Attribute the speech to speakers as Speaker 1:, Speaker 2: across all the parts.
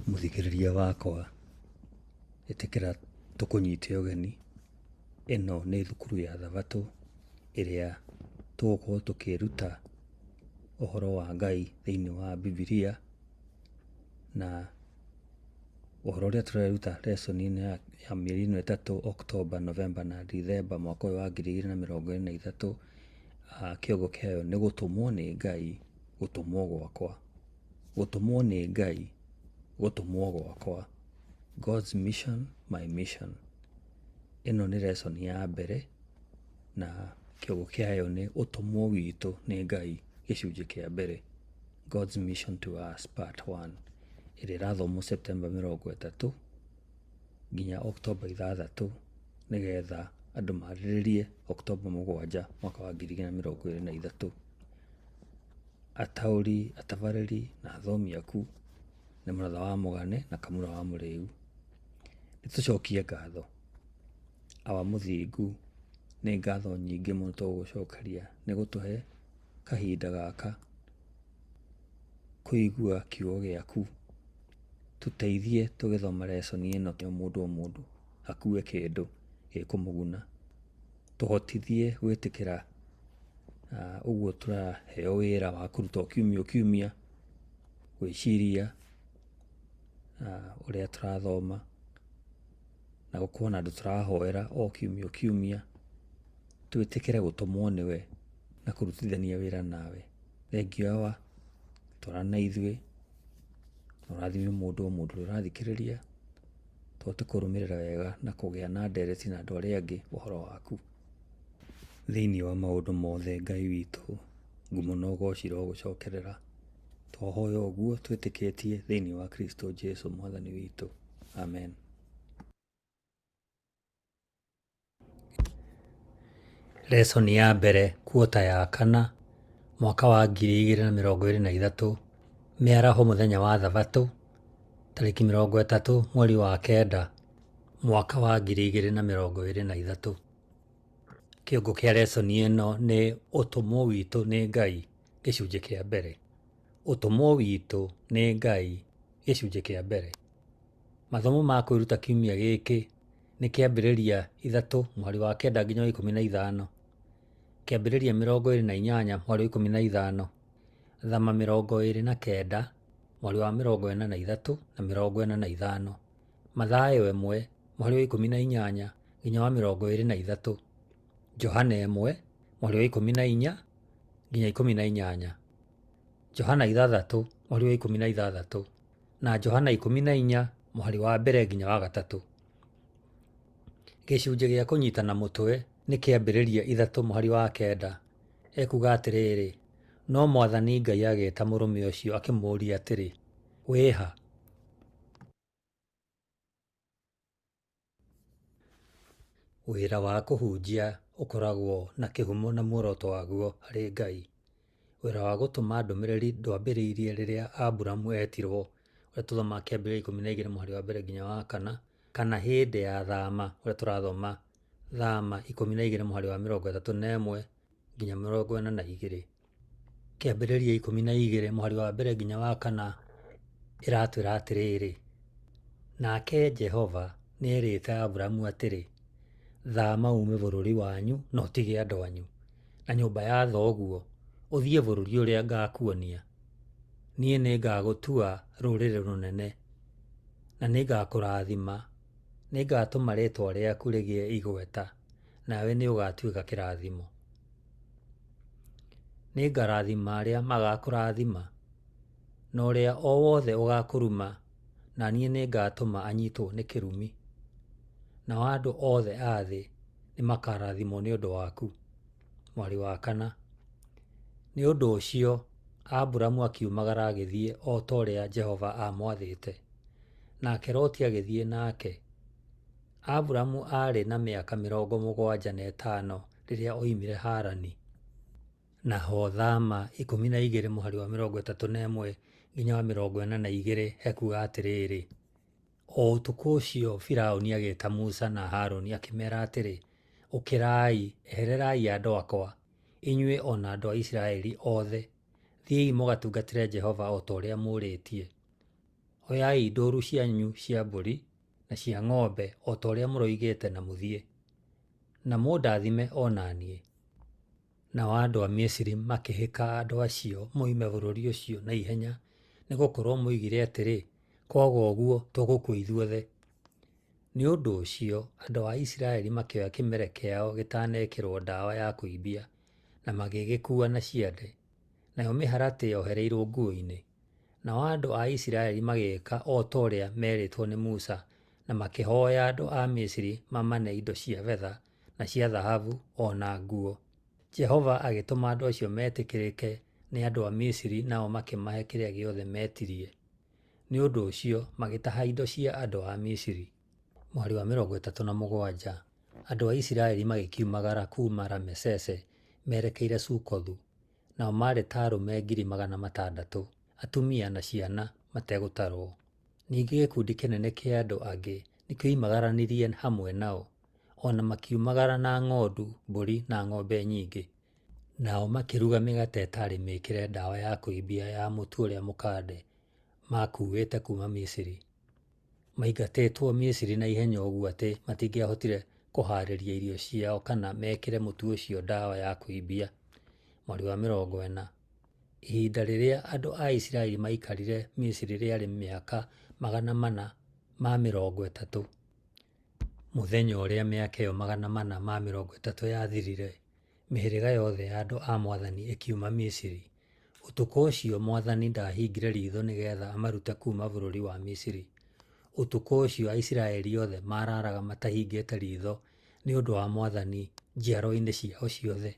Speaker 1: Mũthikĩrĩria wakwa, ĩtĩkĩra tũkũnyite ũgeni. Ĩno nĩ thukuru ya thabatũ ĩrĩa tũgũkorwo tũkĩruta ũhoro wa Ngai thĩiniĩ wa Bibilia, na ũhoro ũrĩa tũreruta lesson-inĩ ya mĩeri ĩno ĩtatũ, October, November na December mwaka ũyũ wa 2023, kĩongo kĩayo nĩ gũtũmwo nĩ Ngai, gũtũmwo gwakwa. Gũtũmwo nĩ Ngai, gũtũmwo gwakwa. God's mission, my mission. Ĩno nĩ lesson ya mbere na kĩongo kĩayo nĩ ũtũmwo witũ nĩ Ngai gĩcunjĩ kĩa mbere. God's mission to us part 1 ĩrĩa ĩrathomwo September 30 nginya October 6 nĩgetha andũ marĩrĩrie October 7 mwaka wa 2023. Ataũri, atabarĩri na athomi aku nĩ Mũratha wa Mũgane na Kamura wa Mũrĩu. Nĩ tũcokie ngatho. Awa Mũthingu, nĩ ngatho nyingĩ mũno tũgũgũcokeria nĩ gũtũhe kahinda gaka kũigua kiugo gĩaku. Tũteithie tũgĩthoma lesson ĩno o mũndũ o mũndũ akue kĩndũ gĩkũmũguna. Tũhotithie gwĩtĩkĩra ũguo tũraheo wĩra wa kũruta o kiumia o kiumia, gwĩciria ũrĩa tũrathoma na gũkorwo na andũ tũrahoera o kiumia o kiumia. Twĩtĩkĩre gũtũmwo nĩwe na kũrutithania wĩra nawe. Thengiũ Awa, twarana na ithuĩ, na ũrathime mũndũ o mũndũ ũrĩa ũrathikĩrĩria, tũhote kũrũmĩrĩra wega na kũgĩa na ndereti na andũ arĩa angĩ ũhoro waku. Thĩinĩ wa maũndũ mothe Ngai witũ, ngumo na ũgoci irogũcokerera. Twahoya ũguo twĩtĩkĩtie thĩinĩ wa Kristo Jesu mwathani witũ. Amen. Lesson ya mbere kuota ya kana mwaka wa 2023 mĩaraho mũthenya wa thabatũ tarĩki 30 mweri wa kenda mwaka wa 2023. Kĩongo kĩa lesson ĩno nĩ ũtũmwo witũ nĩ Ngai gĩcunjĩ kĩa mbere. Ũtũmwo witũ nĩ Ngai gĩcunjĩ kĩa mbere. Mathomo ma kwĩruta kiumia gĩkĩ nĩ Kĩambĩrĩria 3 mũhari wa 9 nginya wa 15, Kĩambĩrĩria 28 mũhari wa 15, Thama 29 mũhari wa 43 na 45, Mathayo 1 mũhari wa 18 nginya wa 23, Johana 1 mũhari wa 14 nginya 18, Johana 6 mũhari wa 16 na Johana 14 mũhari wa mbere nginya wa gatatũ. Gĩcunjĩ gĩa kũnyitana mũtwe nĩ Kĩambĩrĩria 3 mũhari wa 9, ekuga atĩrĩrĩ, no Mwathani Ngai agĩta mũrũme ũcio akĩmũũria atĩrĩ, wĩ ha? Wĩra wa kũhunjia ũkoragwo na kĩhumo na muoroto waguo harĩ Ngai. Wĩra wa gũtũma ndũmĩrĩri ndwambĩrĩirie rĩrĩa Aburamu eetirwo, ũrĩa tũthomaga Kĩambĩrĩria 12 mũhari wa mbere nginya wa kana, kana hĩndĩ ya Thama, ũrĩa tũrathoma Thama 12 mũhari wa 31 nginya 42. Kĩambĩrĩria 12 mũhari wa mbere nginya wa kana ĩratwĩra atĩrĩrĩ, nake Jehova nĩerĩte Aburamu atĩrĩ, thama uume bũrũri wanyu na ũtige andũ anyu na nyũmba ya thoguo, ũthiĩ bũrũri ũrĩa ngakuonia. Niĩ nĩngagũtua rũrĩrĩ rũnene, na nĩngakũrathima, nĩngatũma rĩĩtwa rĩaku rĩgĩe igweta, nawe nĩũgatuĩka kĩrathimo. Nĩngarathima arĩa magakũrathima, na ũrĩa o wothe ũgakũruma, na niĩ nĩngatũma anyitwo nĩ kĩrumi. Nao andũ othe a thĩ nĩmakarathimwo nĩ ũndũ waku. Mũhari wa kana. Nĩ ũndũ ũcio Aburamu akiumagara agĩthiĩ o ta ũrĩa Jehova aamwathĩte, nake Loti agĩthiĩ nake. Aburamu aarĩ na mĩaka 75 rĩrĩa oimire Harani. Naho Thama 12 mũhari wa 31 nginya wa 42 hekuga atĩrĩrĩ, o ũtukũ ũcio Firaũni agĩĩta Musa na Harũni akĩmeera atĩrĩ, Ũkĩrai, ehererai andũ akwa, inyuĩ o na andũ a Isiraeli othe, thiĩi mũgatungatĩre Jehova o ta ũrĩa mũũrĩtie. Oyai ndũũru cianyu cia mbũri na cia ng'ombe o ta ũrĩa mũroigĩte na mũthiĩ. Na mũndathime o na niĩ. Nao andũ a Misiri makĩhĩka andũ acio moime bũrũri ũcio na ihenya, nĩ gũkorũo moigire atĩrĩ, Kwaga ũguo, tũgũkua ithuothe. Nĩ ũndũ ũcio andũ a Isiraeli makĩoya kĩmere kĩao gĩtanekĩrũo ndawa ya kũimbia, na magĩgĩkuua na ciande, nayo mĩharatĩ yohereirũo nguo-inĩ. Nao andũ a Isiraeli magĩĩka o ta ũrĩa meerĩtwo nĩ Musa, na makĩhooya andũ a Misiri mamane indo cia betha na cia thahabu o na nguo. Jehova agĩtũma andũ acio metĩkĩrĩke nĩ andũ a Misiri nao makĩmahe kĩrĩa gĩothe meetirie. Nĩ ũndũ ũcio magĩtaha indo cia andũ a Misiri. Mũhari wa 37, andũ a Isiraeli magĩkiumagara kuuma Ramesese merekeire Sukothu, nao maarĩ ta arũme 600,000, atumia na ciana mategũtarũo. Ningĩ gĩkundi kĩnene kĩa andũ angĩ nĩkĩoimagaranirie hamwe nao, o na makiumagara na ng'ondu, mbũri, na ng'ombe nyingĩ. Nao makĩruga mĩgate ĩtarĩ mĩĩkĩre ndawa ya kũimbia ya mũtu ũrĩa mũkande maakuuĩte kuuma Misiri. Maingatĩtwo Misiri na ihenya ũguo atĩ matingĩahotire kũhaarĩria irio ciao kana mekĩre mũtu ũcio ndawa ya kũimbia. Mweri wa 40. Ihinda rĩrĩa andũ a Isiraeli maikarire Misiri rĩarĩ mĩaka 430. Mũthenya ũrĩa mĩaka ĩyo 430 yathirire, mĩhĩrĩga yothe ya andũ a Mwathani ĩkiuma Misiri. Ũtukũ ũcio Mwathani ndaahingire riitho nĩgeetha amarute kuuma bũrũri wa Misiri. Ũtukũ ũcio Aisiraeli othe maaraaraga matahingĩte riitho nĩ ũndũ wa Mwathani njiarwa-inĩ ciao ciothe.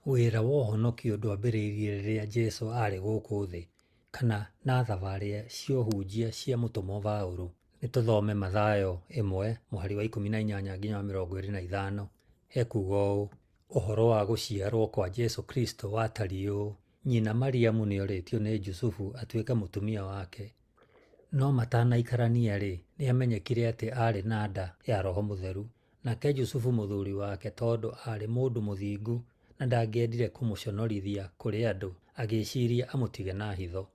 Speaker 1: Wĩra wa ũhonokio ndwambĩrĩirie rĩrĩa Jesũ aarĩ gũkũ thĩ kana na thabarĩ cia ũhunjia cia mũtũmwo Paũlũ. Nĩ tũthome Mathayo 1 mũhari wa 18 nginya wa 25. Hekuuga ũũ: Ũhoro wa gũciarwo kwa Jesũ Kristo watariĩ ũũ: Nyina Mariamu nĩorĩtio nĩ Jusufu atuĩke mũtumia wake. No matanaikarania-rĩ, nĩamenyekire atĩ aarĩ na nda ya Roho Mũtheru. Nake Jusufu mũthuri wake, tondũ aarĩ mũndũ mũthingu na ndangĩendire kũmũconorithia kũrĩ andũ, agĩĩciiria amũtige na hitho.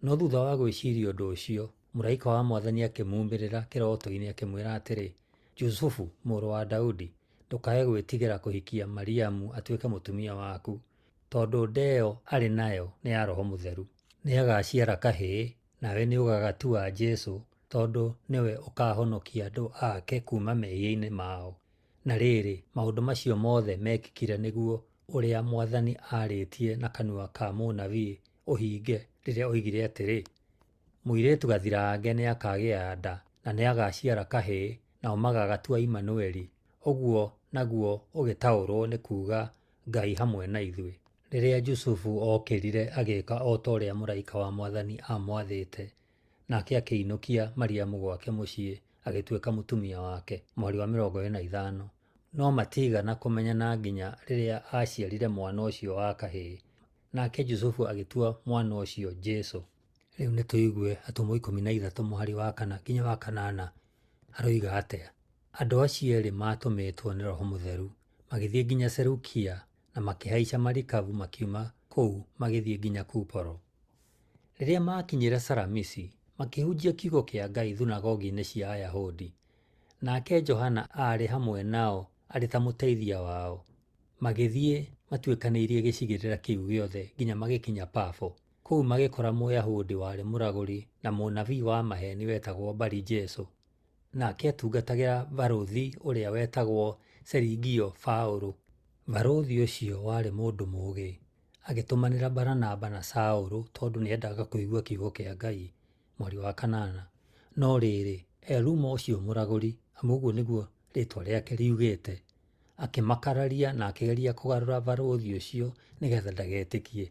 Speaker 1: No thutha wa gwĩciiria ũndũ ũcio, mũraika wa Mwathani akĩmuumĩrĩra kĩroto-inĩ akĩmwĩra atĩrĩ, Jusufu, mũrũ wa Daudi, ndũkae gwĩtigĩra kũhikia Mariamu atuĩke mũtumia waku, tondũ nda ĩyo arĩ nayo nĩ ya Roho Mũtheru. Nĩagaciara kahĩĩ, nawe nĩũgagatua Jesũ, tondũ nĩwe ũkaahonokia andũ ake kuuma mehia-inĩ mao. Na rĩrĩ, maũndũ macio mothe meekĩkire nĩguo ũrĩa Mwathani aarĩtie na kanua ka mũnabii ũhinge rĩrĩa oigire atĩrĩ, Mũirĩtu gathirange nĩakagĩa nda na nĩagaciara kahĩĩ, nao magagatua Imanueli, ũguo naguo ũgĩtaũrwo nĩ kuuga Ngai hamwe na ithuĩ. Rĩrĩa Jusufu ookĩrire agĩĩka o ta ũrĩa mũraika wa Mwathani aamwathĩte, nake akĩinũkia Mariamu gwake mũciĩ agĩtuĩka mũtumia wake. Mũhari wa 25. No matiigana kũmenyana nginya rĩrĩa aaciarire mwana ũcio wa kahĩĩ. Nake Jusufu agĩtua mwana ũcio Jesũ. Rĩu nĩ tũigue Atũmwo 13 mũhari wa 4 nginya wa 8 haroiga atĩa. Andũ acio erĩ maatũmĩtwo nĩ Roho Mũtheru magĩthiĩ nginya Selukia na makĩhaica marikabu makiuma kũu magĩthiĩ nginya Kuporo. Rĩrĩa maakinyire Salamisi, makĩhunjia kiugo kĩa Ngai thunagogi-inĩ cia Ayahudi. Nake Johana aarĩ hamwe nao arĩ ta mũteithia wao. Magĩthiĩ matuĩkanĩirie gĩcigĩrĩra kĩu gĩothe nginya magĩkinya Pafo. Kũu magĩkora Mũyahudi warĩ mũragũri na mũnabii wa maheeni wetagwo Bari-Jesũ. Nake aatungatagĩra barũthi ũrĩa wetagwo Serigio Paũlũ. Barũthi ũcio warĩ mũndũ mũũgĩ, agĩtũmanĩra Baranaba na Saũlũ tondũ nĩendaga kũigua kiugo kĩa Ngai. Mũhari wa 8. No rĩrĩ, Elumo ũcio mũragũri, amu ũguo nĩguo rĩĩtwa rĩake riugĩte, akĩmakararia na akĩgeria kũgarũra barũthi ũcio nĩgeetha ndagetĩkie.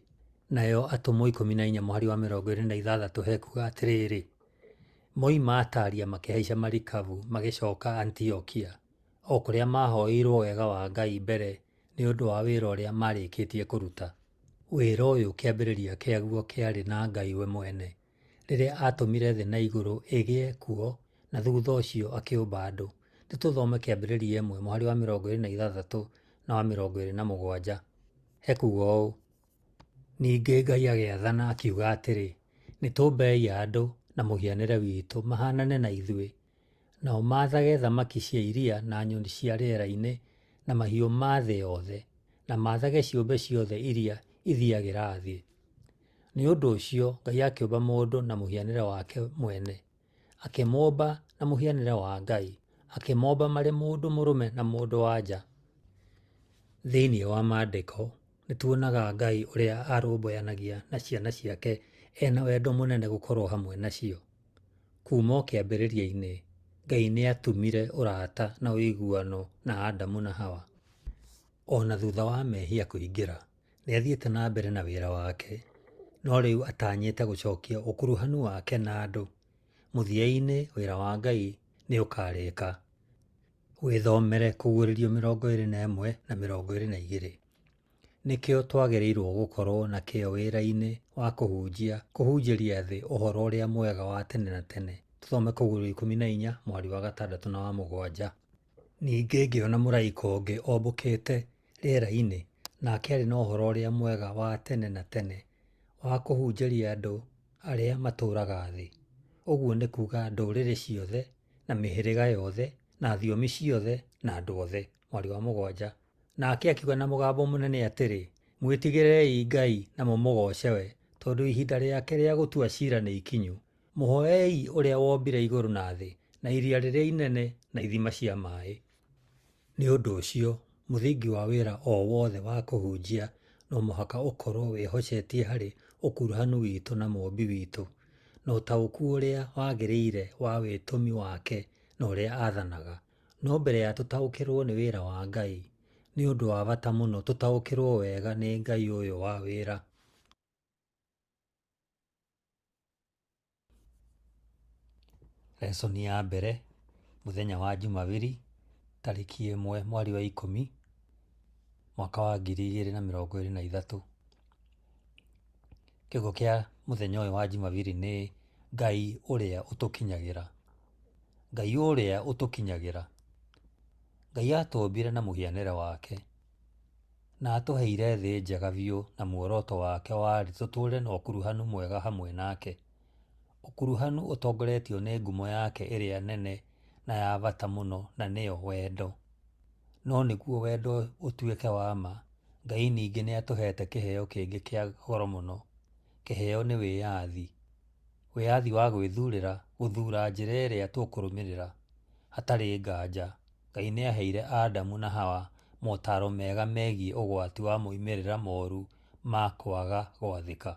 Speaker 1: Nayo Atũmwo 14 mũhari wa 26 hekuuga atĩrĩrĩ, moima Atalia makĩhaica marikabu magĩcooka Antiokia, o kũrĩa maahoeirwo wega wa Ngai mbere nĩ ũndũ wa wĩra ũrĩa maarĩkĩtie kũruta. Wĩra ũyũ kĩambĩrĩria kĩaguo kĩarĩ na Ngai we mwene, rĩrĩa aatũmire thĩ na igũrũ ĩgĩe kuo na thutha ũcio akĩũmba andũ. Nĩ tũthome Kĩambĩrĩria 1 mũhari wa 26 na wa 27. Hekuuga ũũ: Ningĩ Ngai agĩathana akiuga atĩrĩ, Nĩ tũmbei andũ na mũhianĩre witũ, mahaanane na ithuĩ, nao maathage thamaki cia iria na nyoni cia rĩera-inĩ na mahiũ ma thĩ yothe, na maathage ciũmbe ciothe iria ithiiagĩra thĩ. Nĩ ũndũ ũcio Ngai akĩũmba mũndũ na mũhianĩre wake mwene, akĩmũũmba na mũhianĩre wa Ngai, akĩmomba marĩ mũndũ mũrũme na mũndũ-wa-nja. Thĩinĩ wa Maandĩko, nĩ tuonaga Ngai ũrĩa arũmbũyanagia na ciana ciake ena wendo mũnene gũkorwo hamwe nacio. Kuuma o kĩambĩrĩria-inĩ, Ngai nĩ atumire ũrata na ũiguano na Adamu na Hawa. O na thutha wa mehia kũingĩra, nĩ athiĩte na mbere na wĩra wake, no rĩu atanyĩte gũcokia ũkuruhanu wake na andũ. Mũthia-inĩ wĩra wa Ngai nĩ ũkarĩka. Wĩthomere Kũguũrĩrio 21 na 22. Nĩkĩo twagĩrĩirũo gũkorũo na kĩyo wĩra-inĩ wa kũhunjia kũhunjĩria thĩ ũhoro ũrĩa mwega wa tene na tene. Tũthome Kũguũrĩrio 14 mũhari wa gatandatũ na wa mũgwanja. Ningĩ ngĩona mũraika ũngĩ ombũkĩte rĩera-inĩ, nake aarĩ na ũhoro ũrĩa mwega wa tene na tene wa kũhunjĩria andũ arĩa matũũraga thĩ, ũguo nĩ kuuga ndũrĩrĩ ciothe, na mĩhĩrĩga yothe, na thiomi ciothe, na andũ othe. Mũhari wa mũgwanja. Nake akiuga na mũgambo mũnene atĩrĩ, Mwĩtigĩrei Ngai na mũmũgooce we, tondũ ihinda rĩake rĩa gũtua ciira nĩ ikinyu. Mũhoei ũrĩa wombire igũrũ na thĩ, na iria rĩrĩa inene, na ithima cia maĩ. Nĩ ũndũ ũcio, mũthingi wa wĩra o wothe wa kũhunjia no mũhaka ũkorũo wĩhocetie harĩ ũkuruhanu witũ na Mũũmbi witũ, na ũtaũku ũrĩa wagĩrĩire wa wĩtũmi wake na ũrĩa athanaga. No mbere ya tũtaũkĩrũo nĩ wĩra wa Ngai, nĩ ũndũ wa bata mũno tũtaũkĩrũo wega nĩ Ngai ũyũ wa wĩra. Lesson ya mbere, mũthenya wa Jumabiri, tarĩki 1 mweri wa 10, mwaka wa 2023. Kĩongo kĩa mũthenya ũyũ wa Jumabiri nĩ Ngai ũrĩa ũtũkinyagĩra. Ngai ũrĩa ũtũkinyagĩra. Ngai atũmbire na mũhianĩre wake, na atũheire thĩ njega biũ na muoroto wake warĩ tũtũũre na ũkuruhanu mwega hamwe nake. Ũkuruhanu ũtongoretio nĩ ngumo yake ĩrĩa nene na ya bata mũno na nĩyo wendo. No nĩguo wendo ũtuĩke wa ma, Ngai ningĩ nĩ atũheete kĩheo kĩngĩ kĩa goro mũno. Kĩheo nĩ wĩyathi. Wĩyathi wa gwĩthurĩra gũthuura njĩra ĩrĩa tũkũrũmĩrĩra. Hatarĩ nganja, Ngai nĩ aaheire Adamu na Hawa motaaro mega megiĩ ũgwati wa moimĩrĩro moru ma kwaga gwathĩka.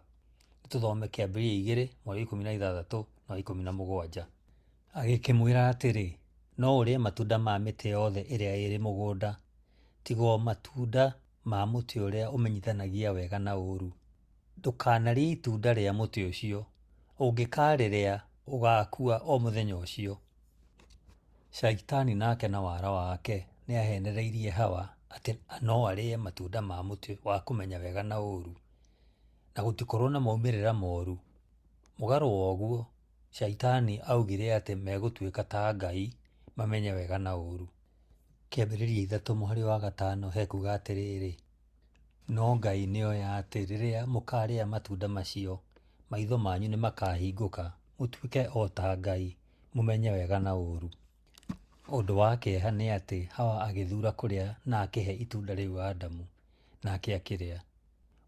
Speaker 1: Nĩ tũthome Kĩambĩrĩria 2 mweri 16 na 17. Agĩkĩmwĩra atĩrĩ, No ũrĩe matunda ma mĩtĩ yothe ĩrĩa ĩrĩ mũgũnda, tiga o matunda ma mũtĩ ũrĩa ũmenyithanagia wega na ũũru. Ndũkanarĩe itunda rĩa mũtĩ ũcio, ũngĩkarĩrĩa ũgaakua o mũthenya ũcio. Shaitani nake na wara wake nĩ aahenereirie Hawa atĩ no arĩe matunda ma mũtĩ wa kũmenya wega na ũũru, na gũtikorũo na moimĩrĩro moru. Mũgarũ wa ũguo, Shaitani aaugire atĩ megũtuĩka ta Ngai, mamenye wega na ũũru. Kĩambĩrĩria 3 mũhari wa 5 hekuga atĩrĩrĩ, No Ngai nĩoĩ atĩ rĩrĩa mũkaarĩa matunda macio, maitho manyu nĩmakahingũka, mũtuĩke o ta Ngai, mũmenye wega na ũũru. Ũndũ wa kĩeha nĩ atĩ Hawa agĩthuura kũrĩa na akĩhe itunda rĩu Adamu, nake akĩrĩa.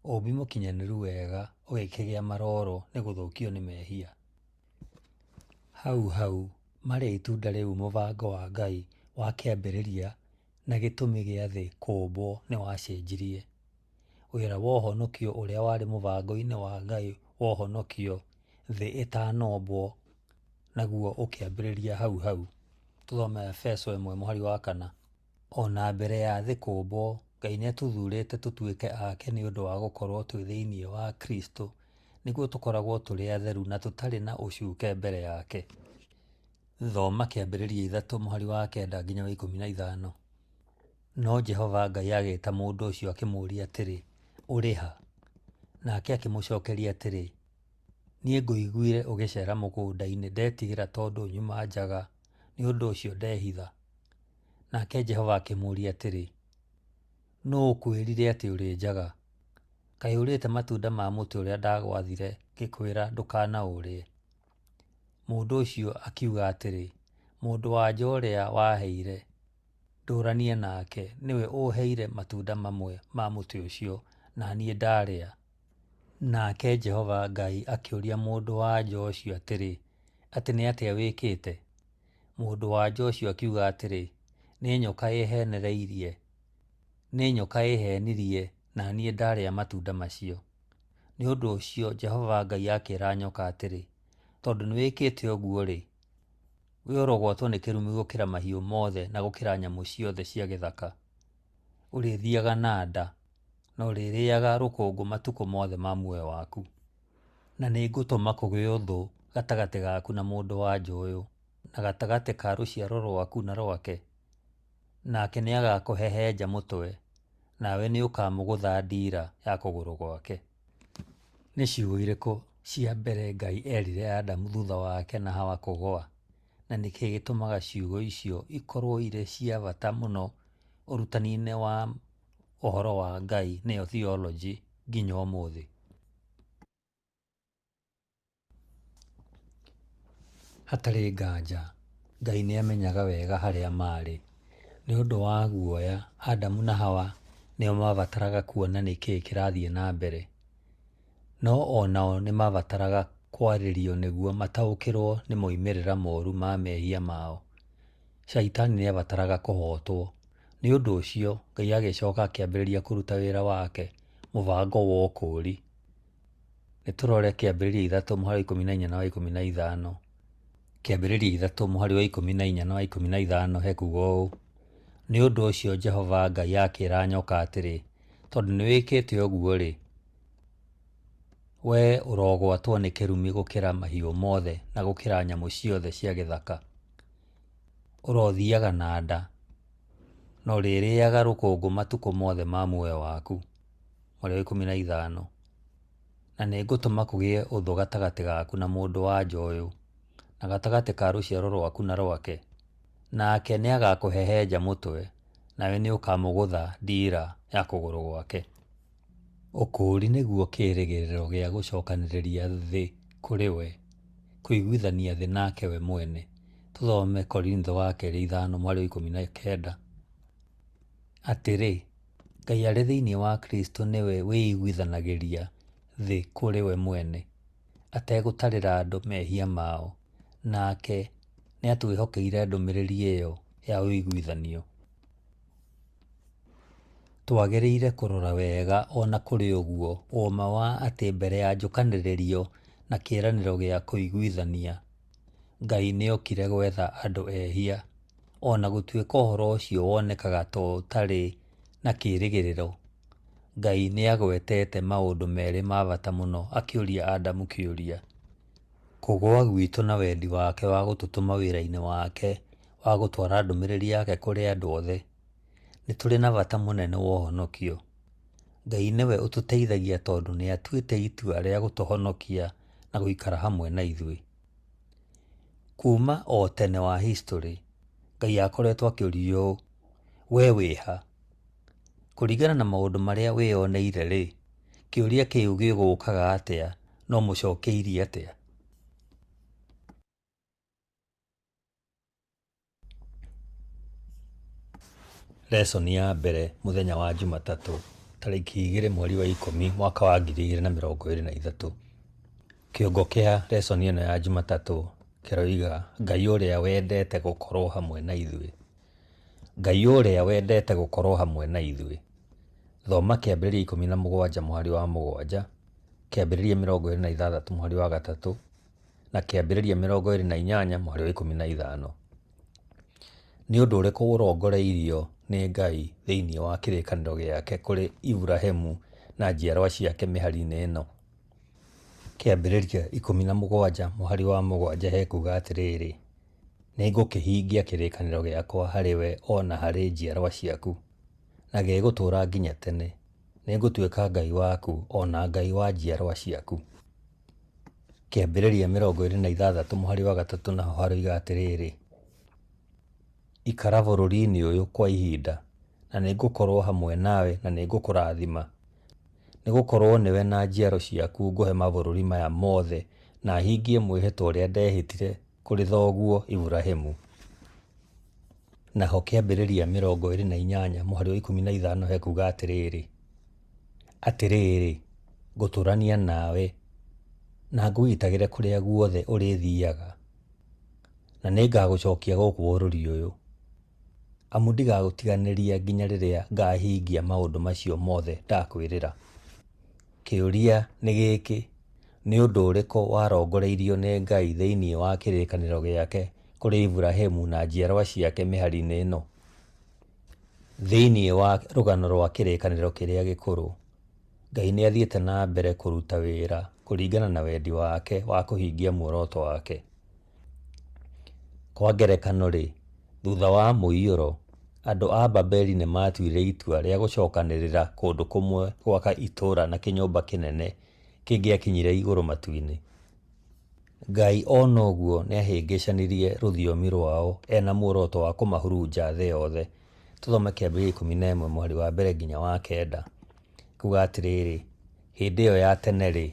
Speaker 1: Ũũmbi mũkinyanĩru wega ũgĩkĩgĩa maroro nĩ gũthũkio nĩ mehia. Hau hau, marĩa itunda rĩu mũbango wa Ngai wa kĩambĩrĩria na gĩtũmi gĩa thĩ kũũmbwo nĩ wacenjirie. Wĩra wa ũhonokio ũrĩa warĩ mũbango-inĩ wa Ngai wa ũhonokio thĩ ĩtanombwo naguo ũkĩambĩrĩria hau hau. Tũthome Efeso 1 mũhari wa 4. O na mbere ya thĩ kũũmbwo, Ngai nĩ atũthuurĩte tũtuĩke ake nĩ ũndũ wa gũkorũo twĩ thĩinĩ wa Kristo nĩguo tũkoragwo tũrĩ atheru na tũtarĩ na ũcuke mbere yake. Thoma Kĩambĩrĩria 3 mũhari wa 9 nginya wa 15. No Jehova Ngai agĩta mũndũ ũcio akĩmũũria atĩrĩ, Ũrĩ ha? Nake akĩmũcokeria atĩrĩ, Niĩ ngũiguire ũgĩceera mũgũnda-inĩ ndetigĩra tondũ nyuma njaga, nĩ ũndũ ũcio ndehitha. Nake Jehova akĩmũũria atĩrĩ, Nũũ ũkwĩrire atĩ ũrĩ njaga? Kaĩ ũrĩĩte matunda ma mũtĩ ũrĩa ndagwathire ngĩkwĩra ndũkanaũrĩe? Mũndũ ũcio akiuga atĩrĩ, Mũndũ-wa-nja ũrĩa waheire ndũũranie nake nĩwe ũũheire matunda mamwe ma mũtĩ ũcio, na niĩ ndarĩa. Nake Jehova Ngai akĩũria mũndũ-wa-nja ũcio atĩrĩ, Atĩ nĩ atĩa wĩkĩte? Mũndũ-wa-nja ũcio akiuga atĩrĩ, Nĩ nyoka ĩĩheenereirie. Nĩ nyoka ĩĩheenirie, na niĩ ndarĩa matunda macio. Nĩ ũndũ ũcio Jehova Ngai akĩĩra nyoka atĩrĩ, Tondũ nĩwĩkĩte ũguo-rĩ, wee ũrogwatwo nĩ kĩrumi gũkĩra mahiũ mothe na gũkĩra nyamũ ciothe cia gĩthaka. Ũrĩthiaga na nda, na ũrĩrĩaga rũkũngũ matukũ mothe ma muoyo waku. Na nĩngũtũma kũgĩe ũthũ gatagatĩ gaku na mũndũ-wa-nja ũyũ, na gatagatĩ ka rũciaro rwaku na rwake, nake nĩagakũhehenja mũtwe, nawe nĩũkamũgũtha ndiira ya kũgũrũ gwake. Nĩ ciugo irĩkũ cia mbere Ngai eerire Adamu thutha wake na Hawa kũgũa, na nĩ kĩĩ gĩtũmaga ciugo icio ikorũo irĩ cia bata mũno ũrutani-inĩ wa ũhoro wa Ngai nĩyo theology nginya ũmũthĩ? Hatarĩ nganja, Ngai nĩ aamenyaga wega harĩa maarĩ. Nĩ ũndũ wa guoya, Adamu na Hawa nĩo maabataraga kuona nĩ kĩĩ kĩrathiĩ na mbere. No o nao nĩ maabataraga kwarĩrio nĩguo mataũkĩrũo nĩ moimĩrĩro moru ma mehia mao. Shaitani nĩ aabataraga kũhootwo. Nĩ ũndũ ũcio, Ngai agĩcoka akĩambĩrĩria kũruta wĩra wake, mũbango wa ũkũũri. Nĩ tũrore Kĩambĩrĩria ithatũ mũhari wa ikũmi na inya na wa ikũmi na ithano. Kĩambĩrĩria ithatũ mũhari wa ikũmi na inya na wa ikũmi na ithano hekuuga ũũ, Nĩ ũndũ ũcio Jehova Ngai akĩra nyoka atĩrĩ, Tondũ nĩ wĩkĩte ũguo-rĩ, wee ũrogwatwo nĩ kĩrumi gũkĩra mahiũ mothe na gũkĩra nyamũ ciothe cia gĩthaka. Ũrothiaga na nda, na ũrĩrĩaga rũkũngũ matukũ mothe ma muoyo waku. Mũhari wa 15. Na nĩngũtũma kũgĩe ũthũ gatagatĩ gaku na mũndũ-wa-nja ũyũ, na gatagatĩ ka rũciaro rwaku na rwake, nake nĩagakũhehenja mũtwe, nawe nĩũkamũgũtha ndiira ya kũgũrũ gwake. Ũkũũri nĩguo kĩĩrĩgĩrĩro gĩa gũcokanĩrĩria thĩ kũrĩ we, kũiguithania thĩ nake we mwene. Tũthome Korintho wa kerĩ ithano mũhari wa 19. Atĩrĩ, Ngai arĩ thĩinĩ wa Kristo nĩwe wĩiguithanagĩria thĩ kũrĩ we mwene, ategũtarĩra andũ mehia mao, nake nĩatwĩhokeire ndũmĩrĩri ĩyo ya ũiguithanio. Twagĩrĩire kũrora wega o na kũrĩ ũguo ũũma wa atĩ mbere ya njũkanĩrĩrio na kĩĩranĩro gĩa kũiguithania, Ngai nĩokire gwetha andũ ehia, o na gũtuĩka ũhoro ũcio wonekaga ta ũtarĩ na kĩĩrĩgĩrĩro. Ngai nĩagwetete maũndũ merĩ ma bata mũno akĩũria Adamu kĩũria. Kũgũa gwitũ na wendi wake wa gũtũtũma wĩra-inĩ wake wa gũtwara ndũmĩrĩri yake kũrĩ andũ othe. Nĩ tũrĩ na bata mũnene wa ũhonokio. Ngai nĩwe ũtũteithagia tondũ nĩ atuĩte itua rĩa gũtũhonokia na gũikara hamwe na ithuĩ. Kuuma o tene wa historĩ, Ngai akoretwo akĩũrio ũũ, Wee wĩ ha? Kũringana na maũndũ marĩa wĩyoneire-rĩ, kĩũria kĩu gĩgũkaga atĩa na ũmũcokeirie atĩa? Lesson ya mbere mũthenya wa Jumatatũ tarĩki 2 mweri wa 10 mwaka wa 2023. Kĩongo kĩa lesson ĩno ya Jumatatũ kĩroiga Ngai ũrĩa wendete gũkorwo hamwe na ithuĩ. Ngai ũrĩa wendete gũkorwo hamwe na ithuĩ. Thoma Kĩambĩrĩria 17 mũhari wa 7, Kĩambĩrĩria 26 mũhari wa 3 na Kĩambĩrĩria 28 mũhari wa 15. Nĩ ũndũ ũrĩkũ ũrongoreirio nĩ Ngai thĩinĩ wa kĩrĩkanĩro gĩake kũrĩ Iburahimu na njiarwa ciake mĩhari-inĩ ĩno? Kĩambĩrĩria 17 mũhari wa 7 hekuuga atĩrĩrĩ, Nĩngũkĩhingia kĩrĩkanĩro gĩakwa harĩ we o na harĩ njiarwa ciaku, na gĩgũtũũra nginya tene, nĩngũtuĩka Ngai waku o na Ngai wa njiarwa ciaku. Kĩambĩrĩria 26 mũhari wa 3 naho haroiga atĩrĩrĩ, Ikara bũrũri-inĩ ũyũ kwa ihinda, na nĩngũkorũo hamwe nawe na nĩngũkũrathima, nĩ gũkorũo nĩwe na njiaro ciaku ngũhe mabũrũri maya mothe na hingie mwĩhĩtwa ũrĩa ndehĩtire kũrĩ thoguo Iburahimu. Naho Kĩambĩrĩria 28 mũhari wa 15 hekuuga atĩrĩrĩ, Atĩrĩrĩ, ngũtũũrania nawe, na ngũgitagĩre kũrĩa guothe ũrĩthiaga, na nĩngagũcokia gũkũ bũrũri ũyũ, amu ndigagũtiganĩria nginya rĩrĩa ngahingia maũndũ macio mothe ndakwĩrĩra. Kĩũria nĩ gĩkĩ, nĩ ũndũ ũrĩkũ warongoreirio nĩ Ngai thĩinĩ wa kĩrĩkanĩro gĩake kũrĩ Iburahimu na njiarwa ciake mĩhari-inĩ ĩno? Thĩinĩ wa rũgano rwa kĩrĩkanĩro kĩrĩa gĩkũrũ, Ngai nĩ athiĩte na mbere kũruta wĩra kũringana na wendi wake wa kũhingia muoroto wake. Kwa ngerekano-rĩ, thutha wa mũiyũro, andũ a Babeli nĩ maatuire itua rĩa gũcokanĩrĩra kũndũ kũmwe gwaka itũũra na kĩnyũmba kĩnene kĩngĩakinyire igũrũ matu-inĩ. Ngai ona ũguo nĩahĩngĩcanirie rũthiomi rwao ena muoroto wa kũmahurunja thĩ yothe. Tũthome Kĩambĩrĩria 11 mũhari wa mbere nginya wa kenda. Kuga atĩrĩrĩ, hĩndĩ ĩyo ya tene-rĩ,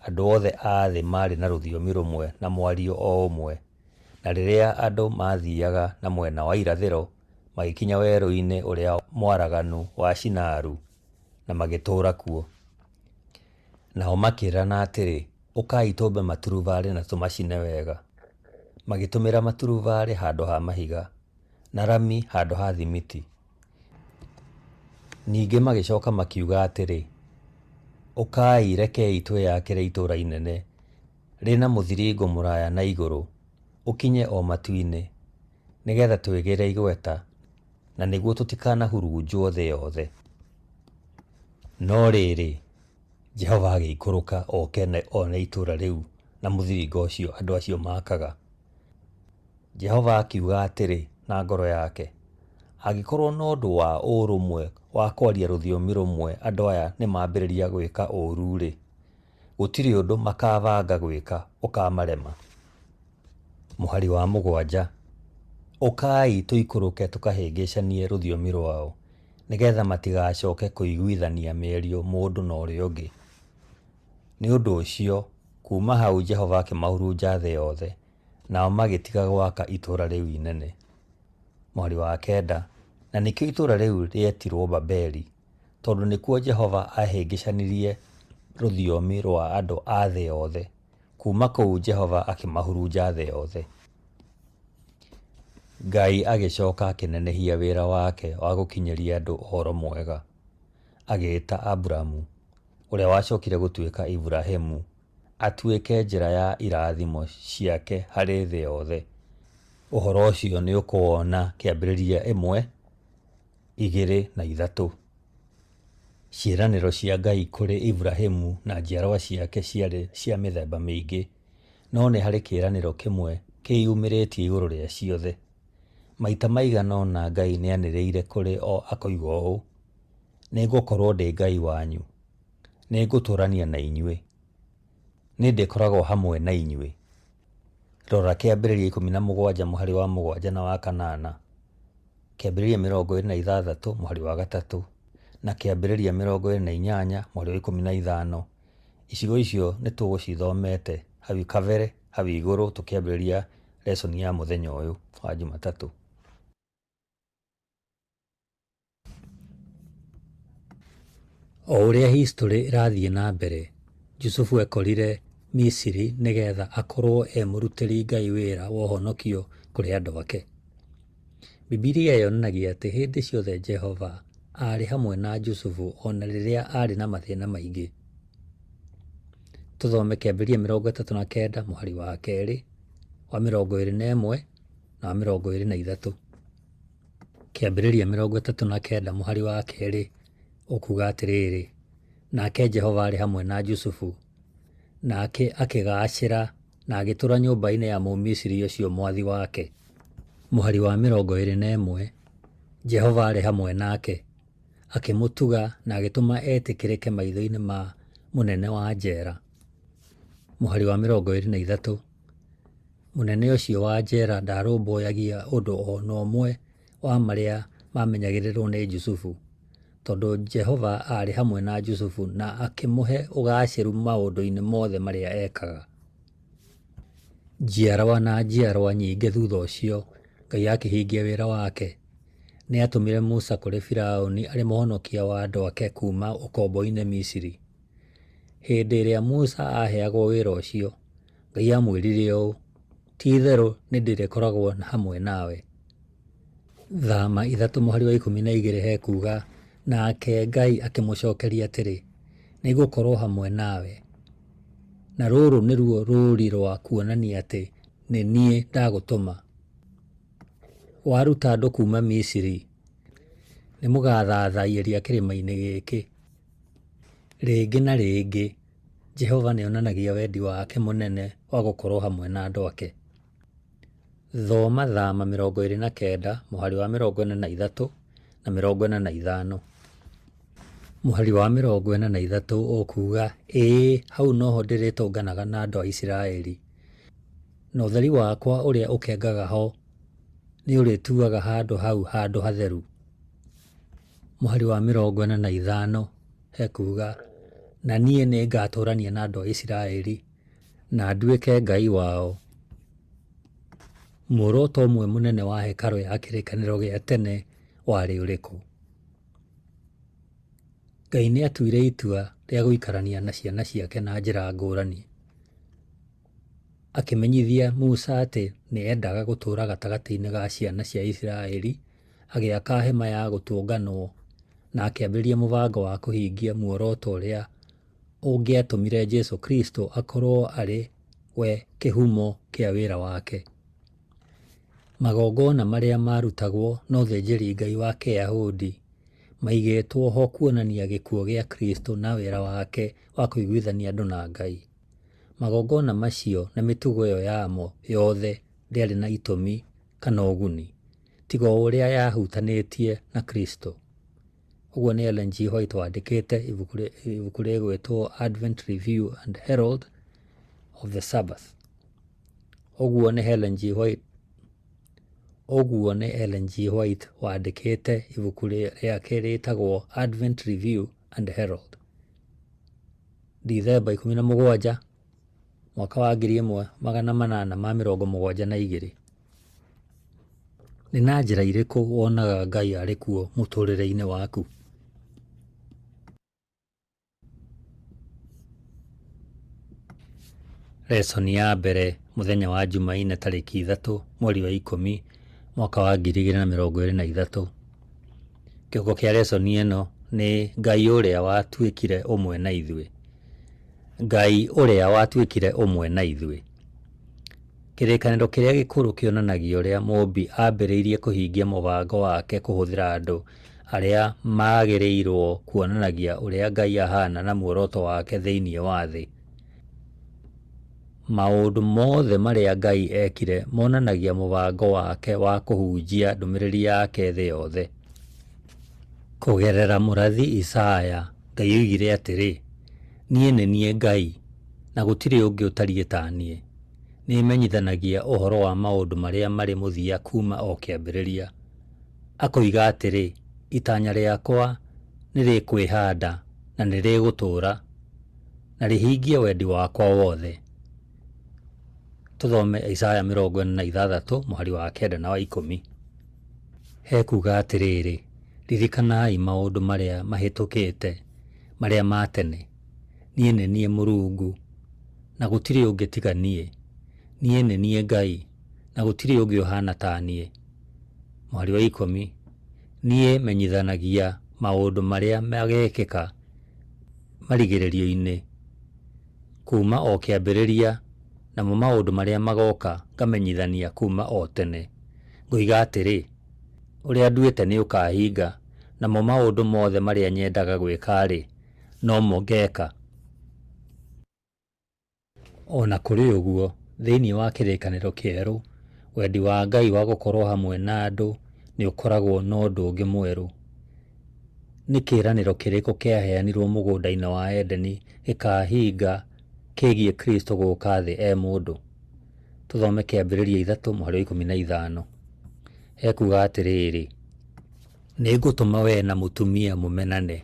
Speaker 1: andũ othe a thĩ maarĩ na rũthiomi rũmwe na mwario o ũmwe. Na rĩrĩa andũ maathiaga na mwena wa irathĩro, magĩkinya werũ-inĩ ũrĩa mwaraganu wa Shinaru, na magĩtũũra kuo. Nao makĩĩrana atĩrĩ, Ũkai tũmbe maturubarĩ na tũmacine wega. Magĩtũmĩra maturubarĩ handũ ha mahiga, na rami handũ ha thimiti. Ningĩ magĩcoka makiuga atĩrĩ, Ũkai, rekei twĩyakĩre itũũra inene, rĩ na mũthiringo mũraya na igũrũ, ũkinye o matu-inĩ, nĩ getha twĩgĩre igweta, na nĩguo tũtikanahurunjwo thĩ yothe. No rĩrĩ, Jehova agĩikũrũka oke one itũũra rĩu na mũthiringo ũcio andũ acio maakaga. Jehova akiuga atĩrĩ na ngoro yake, Angĩkorũo na ũndũ wa ũrũmwe wa kwaria rũthiomi rũmwe andũ aya nĩmambĩrĩria gwĩka ũũru-rĩ, gũtirĩ ũndũ makabanga gwĩka ũkamarema. Mũhari wa 7, Ũkai tũikũrũke tũkahĩngĩcanie rũthiomi rwao, nĩ getha matigacoke kũiguithania mĩario mũndũ na ũrĩa ũngĩ. Nĩ ũndũ ũcio, kuuma hau Jehova akĩmahurunja thĩ yothe, nao magĩtiga gwaka itũũra rĩu inene. Mũhari wa 9, Na nĩkĩo itũũra rĩu rĩetirwo Babeli, tondũ nĩkuo Jehova aahĩngĩcanirie rũthiomi rwa andũ a thĩ yothe. Kuuma kũu Jehova akĩmahurunja thĩ yothe. Ngai agĩcoka akĩnenehia wĩra wake wa gũkinyĩria andũ ũhoro mwega. Agĩĩta Aburamu, ũrĩa wacokire gũtuĩka Iburahimu, atuĩke njĩra ya irathimo ciake harĩ thĩ yothe. Ũhoro ũcio nĩ ũkũwona Kĩambĩrĩria 1, 2 na 3. Ciĩranĩro cia Ngai kũrĩ Iburahimu na njiarũa ciake ciarĩ cia mĩthemba mĩingĩ, no nĩ harĩ kĩĩranĩro kĩmwe kĩyumĩrĩtie igũrũ rĩa ciothe. Maita maigana ũna Ngai nĩanĩrĩire kũrĩ o akoiga ũũ, Nĩngũkorũo ndĩ Ngai wanyu, nĩngũtũũrania na inyuĩ, nĩndĩkoragwo hamwe na inyuĩ. Rora Kĩambĩrĩria 17 mũhari wa 7 na wa 8, Kĩambĩrĩria 26 mũhari wa 3, na Kĩambĩrĩria 28 mũhari wa 15. Icigo icio nĩ tũgũcithomete hau kabere hau igũrũ tũkĩambĩrĩria lesson ya mũthenya ũyũ wa Jumatatũ. O ũrĩa historĩ ĩrathiĩ na mbere, Jusufu ekorire Misiri nĩgetha akorwo e mũrutĩri Ngai wĩra wa ũhonokio kũrĩ andũ ake. Bibilia yonanagia atĩ hĩndĩ ciothe Jehova aarĩ hamwe na Jusufu o na rĩrĩa aarĩ na mathĩna maingĩ. Tũthome Kĩambĩrĩria 39 mũhari wa 2, wa 21 na wa 23. Kĩambĩrĩria 39 mũhari wa 2 ũkuuga atĩrĩrĩ, Nake Jehova aarĩ hamwe na Jusufu, nake akĩgaacĩra na agĩtũũra nyũmba-inĩ ya Mũmisiri ũcio mwathi wake. Mũhari wa 21, Jehova aarĩ hamwe nake, akĩmũtuga na agĩtũma etĩkĩrĩke maitho-inĩ ma mũnene wa njera. Mũhari wa 23, Mũnene ũcio wa njera ndaarũmbũyagia ũndũ o na ũmwe wa marĩa maamenyagĩrĩrũo nĩ Jusufu, tondũ Jehova aarĩ hamwe na Jusufu na akĩmũhe ũgaacĩru maũndũ-inĩ mothe marĩa eekaga. Njiarwa na njiarwa nyingĩ thutha ũcio, Ngai akĩhingia wĩra wake. Nĩ aatũmire Musa kũrĩ Firauni arĩ mũhonokia wa andũ ake kuuma ũkombo-inĩ Misiri. Hĩndĩ ĩrĩa Musa aaheagwo wĩra ũcio, Ngai aamwĩrire ũũ, Ti-itherũ nĩndĩrĩkoragwo hamwe nawe. Thama 3 mũhari wa 12 hekuuga, Nake Ngai akĩmũcokeria atĩrĩ, Nĩngũkorũo hamwe nawe, na rũrũ nĩruo rũũri rwa kuonania atĩ nĩ niĩ ndagũtũma. Waruta andũ kuuma Misiri, nĩmũgathathaiĩria kĩrĩma-inĩ gĩkĩ. Rĩngĩ na rĩngĩ, Jehova nĩ onanagia wendi wake mũnene wa gũkorũo hamwe na andũ ake. Thoma Thama 29 mũhari wa 43 na 45. Mũhari wa 43 ũkuuga, Ĩĩ, hau noho ndĩrĩtũnganaga na andũ a Isiraeli, na ũtheri wakwa ũrĩa ũkengaga ho nĩũrĩtuaga handũ hau handũ hatheru. Mũhari wa 45 hekuuga, Na niĩ nĩngatũũrania na andũ a Isiraeli, na nduĩke Ngai wao. Muoroto ũmwe mũnene wa hekarũ ya kĩrĩkanĩro gĩa tene warĩ ũrĩkũ? Ngai nĩ aatuire itua rĩa gũikarania na ciana ciake na njĩra ngũrani. Akĩmenyithia Musa atĩ nĩ eendaga gũtũũra gatagatĩ-inĩ ga ciana cia Isiraeli, agĩaka hema ya gũtũnganwo na akĩambĩrĩria mũbango wa kũhingia muoroto ũrĩa ũngĩatũmire Jesu Kristo akorũo arĩ we kĩhumo kĩa wĩra wake. Magongona marĩa maarutagwo no ũthĩnjĩri-Ngai wa Kĩyahudi maigĩtwo ho kuonania gĩkuũ gĩa Kristo na wĩra wake wa kũiguithania andũ na Ngai. Magongona macio na mĩtugo ĩyo yamo yothe ndĩarĩ na itũmi kana ũguni, tiga o ũrĩa yahutanĩtie na Kristo. Ũguo nĩ Ellen G. White wandĩkĩte ibuku rĩgwĩtwo Advent Review and Herald of the Sabbath. Ũguo nĩ Helen G. White Ũguo nĩ Ellen G. White wandĩkĩte ibuku rĩake rĩtagwo Advent Review and Herald. Dithemba 17, mwaka wa 1872. Nĩ na njĩra irĩkũ wonaga Ngai arĩ kuo mũtũũrĩre-inĩ waku? Lesson ya mbere mũthenya wa Jumaine tarĩki 3 mweri wa 10 mwaka wa 2023. Kĩongo kĩa lesson ĩno nĩ Ngai ũrĩa watuĩkire ũmwe na ithuĩ. Ngai ũrĩa watuĩkire ũmwe na ithuĩ. Kĩrĩkanĩro kĩrĩa gĩkũrũ kĩonanagia ũrĩa Mũũmbi aambĩrĩirie kũhingia mũbango wake kũhũthĩra andũ arĩa maagĩrĩirũo kuonanagia ũrĩa Ngai ahaana na muoroto wake thĩinĩ wa thĩ. Maũndũ mothe marĩa Ngai eekire monanagia mũbango wake wa kũhunjia ndũmĩrĩri yake thĩ yothe. Kũgerera mũrathi Isaya, Ngai oigire atĩrĩ, Niĩ nĩ niĩ Ngai, na gũtirĩ ũngĩ ũtariĩ ta niĩ. Nĩmenyithanagia ũhoro wa maũndũ marĩa marĩ mũthia kuuma o kĩambĩrĩria. Akoiga atĩrĩ, Itanya rĩakwa nĩrĩkwĩhaanda na nĩrĩgũtũũra, na rĩhingie wendi wakwa wothe. Tũthome Isaya 46 mũhari wa 9 na wa 10. Hekuuga atĩrĩrĩ, Ririkanai maũndũ marĩa mahĩtũkĩte, marĩa ma tene. Niĩ nĩ niĩ Mũrungu, na gũtirĩ ũngĩ tiga niĩ, niĩ nĩ niĩ Ngai, na gũtirĩ ũngĩ ũhaana ta niĩ. Mũhari wa 10, Niĩ menyithanagia maũndũ marĩa mageekĩka marigĩrĩrio-inĩ, kuuma o kĩambĩrĩria, namo maũndũ marĩa magooka ngamenyithania kuuma o tene. Ngoiga atĩrĩ, Ũrĩa nduĩte nĩũkahinga, namo maũndũ mothe marĩa nyendaga gwĩka-rĩ, nomo ngeeka. O na kũrĩ ũguo, thĩinĩ wa Kĩrĩkanĩro Kĩerũ, wendi wa Ngai wa gũkorũo hamwe na andũ nĩ ũkoragwo na ũndũ ũngĩ mwerũ. Nĩ kĩĩranĩro kĩrĩkũ kĩaheanirũo mũgũnda-inĩ wa Edeni gĩkaahinga kĩgiĩ Kristo gũka thĩ e mũndũ? Tũthome Kĩambĩrĩria 3 mũhari wa 15. Ekuuga atĩrĩrĩ, Nĩngũtũma wee na mũtumia mũmenane,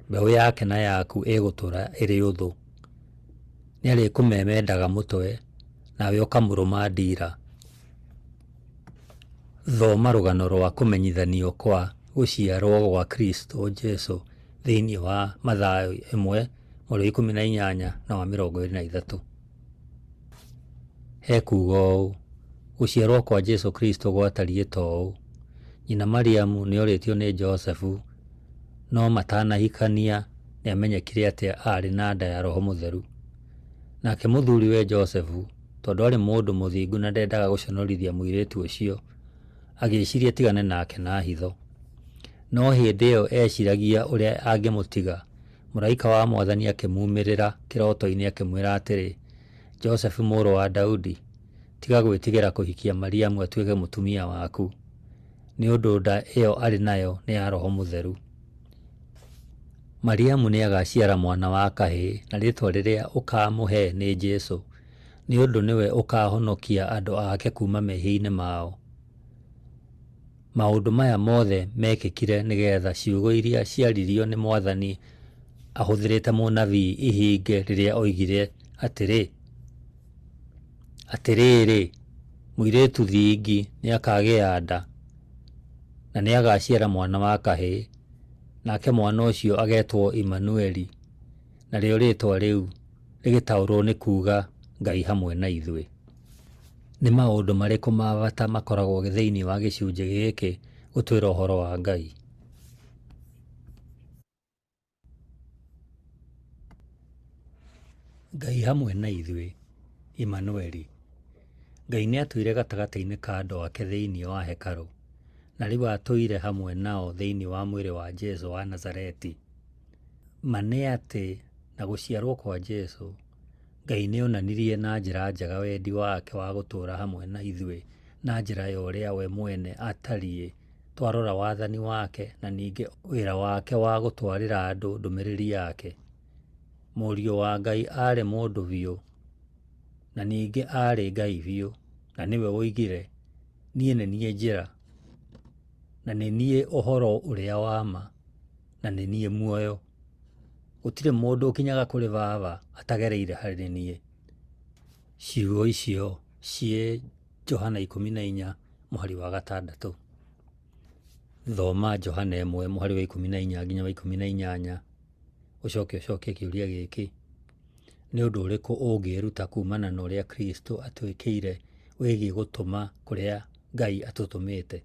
Speaker 1: mbeũ yake na yaku ĩgũtũũra ĩrĩ ũthũ. Nĩarĩkũmemendaga mũtwe, nawe ũkamũrũma ndiira. Thoma rũgano rwa kũmenyithanio kwa gũciarwo gwa Kristo Jesu thĩinĩ wa Mathayo 1 mũhari wa 18 na wa 23. Hekuuga ũũ, Gũciarwo kwa Jesu Kristo gwatariĩ ta ũũ: Nyina Mariamu nĩorĩtio nĩ Josefu, no matanahikania nĩamenyekire atĩ aarĩ na nda ya Roho Mũtheru. Nake mũthuriwe Josefu, tondũ aarĩ mũndũ mũthingu na ndendaga gũconorithia mũirĩtu ũcio, agĩciria atigane nake na hitho. No hĩndĩ ĩyo eeciragia ũrĩa angĩmũtiga, mũraika wa Mwathani akĩmuumĩrĩra kĩroto-inĩ akĩmwĩra atĩrĩ, Josefu mũrũ wa Daudi, tiga gwĩtigĩra kũhikia Mariamu atuĩke mũtumia waku, nĩ ũndũ nda ĩyo arĩ nayo nĩ ya Roho Mũtheru. Mariamu nĩagaciara mwana wa kahĩĩ, na rĩĩtwa rĩrĩa ũkaamũhe nĩ Jesũ, nĩ ũndũ nĩwe ũkaahonokia andũ ake kuuma mehia-inĩ mao. Maũndũ maya mothe meekĩkire nĩgeetha ciugo iria ciaririo nĩ Mwathani ahũthĩrĩte mũnabii ihinge rĩrĩa oigire atĩrĩ, Atĩrĩrĩ, mũirĩtu thingi nĩakagĩa nda, na nĩagaciara mwana wa kahĩĩ, nake mwana ũcio agetwo Imanueli, narĩo rĩĩtwa rĩu rĩgĩtaũrwo nĩ kuuga Ngai hamwe na ithuĩ. Nĩ maũndũ marĩkũ ma bata makoragwo thĩinĩ wa gĩcunjĩ gĩkĩ gũtwĩra ũhoro wa Ngai? Ngai hamwe na ithuĩ, Imanueli. Ngai nĩatũire gatagatĩ-inĩ ka andũ ake thĩinĩ wa hekarũ, na rĩu atũire hamwe nao thĩinĩ wa mwĩrĩ wa Jesu wa Nazareti. Ma nĩ atĩ na gũciarwo kwa Jesu, Ngai nĩonanirie na njĩra njega wendi wake wa gũtũũra hamwe na ithuĩ na njĩra ya ũrĩa we mwene atariĩ twarora wathani wake na ningĩ wĩra wake wa gũtwarĩra andũ ndũmĩrĩri yake. Mũriũ wa Ngai aarĩ mũndũ biũ na ningĩ aarĩ Ngai biũ, na nĩwe woigire, Niĩ nĩ niĩ njĩra, na nĩ niĩ ũhoro ũrĩa wa ma, na nĩ niĩ muoyo. Gũtirĩ mũndũ ũkinyaga kũrĩ Baba atagereire harĩ niĩ. Ciugo icio ciĩ Johana 14 mũhari wa 6. Thoma Johana 1 mũhari wa 14 nginya wa 18, ũcoke ũcokie kĩũria gĩkĩ: Nĩ ũndũ ũrĩkũ ũngĩĩruta kuumana na ũrĩa Kristo atwĩkĩire wĩgiĩ gũtũma kũrĩa Ngai atũtũmĩte?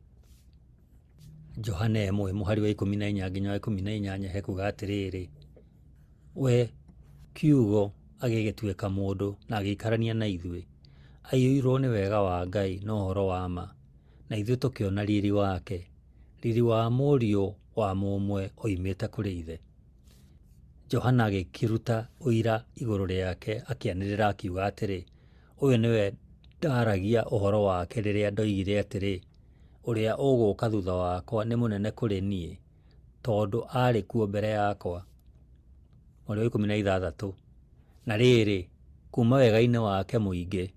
Speaker 1: Johana 1 mũhari wa 14 nginya wa 18 hekuga atĩrĩrĩ, We Kiugo agĩgĩtuĩka mũndũ na agĩikarania na ithuĩ, aiyũirwo nĩ wega wa Ngai na ũhoro wa ma, na ithuĩ tũkĩona riri wake, riri wa Mũriũ wa mũmwe oimĩte kũrĩ Ithe. Johana agĩkĩruta ũira igũrũ rĩake akĩanĩrĩra akiuga atĩrĩ, Ũyũ nĩwe ndaragia ũhoro wake rĩrĩa ndoigire atĩrĩ, Ũrĩa ũgũũka thutha wakwa nĩ mũnene kũrĩ niĩ, tondũ aarĩ kuo mbere yakwa. Mũhari wa 16. Na rĩrĩ, kuuma wega-inĩ wake mũingĩ,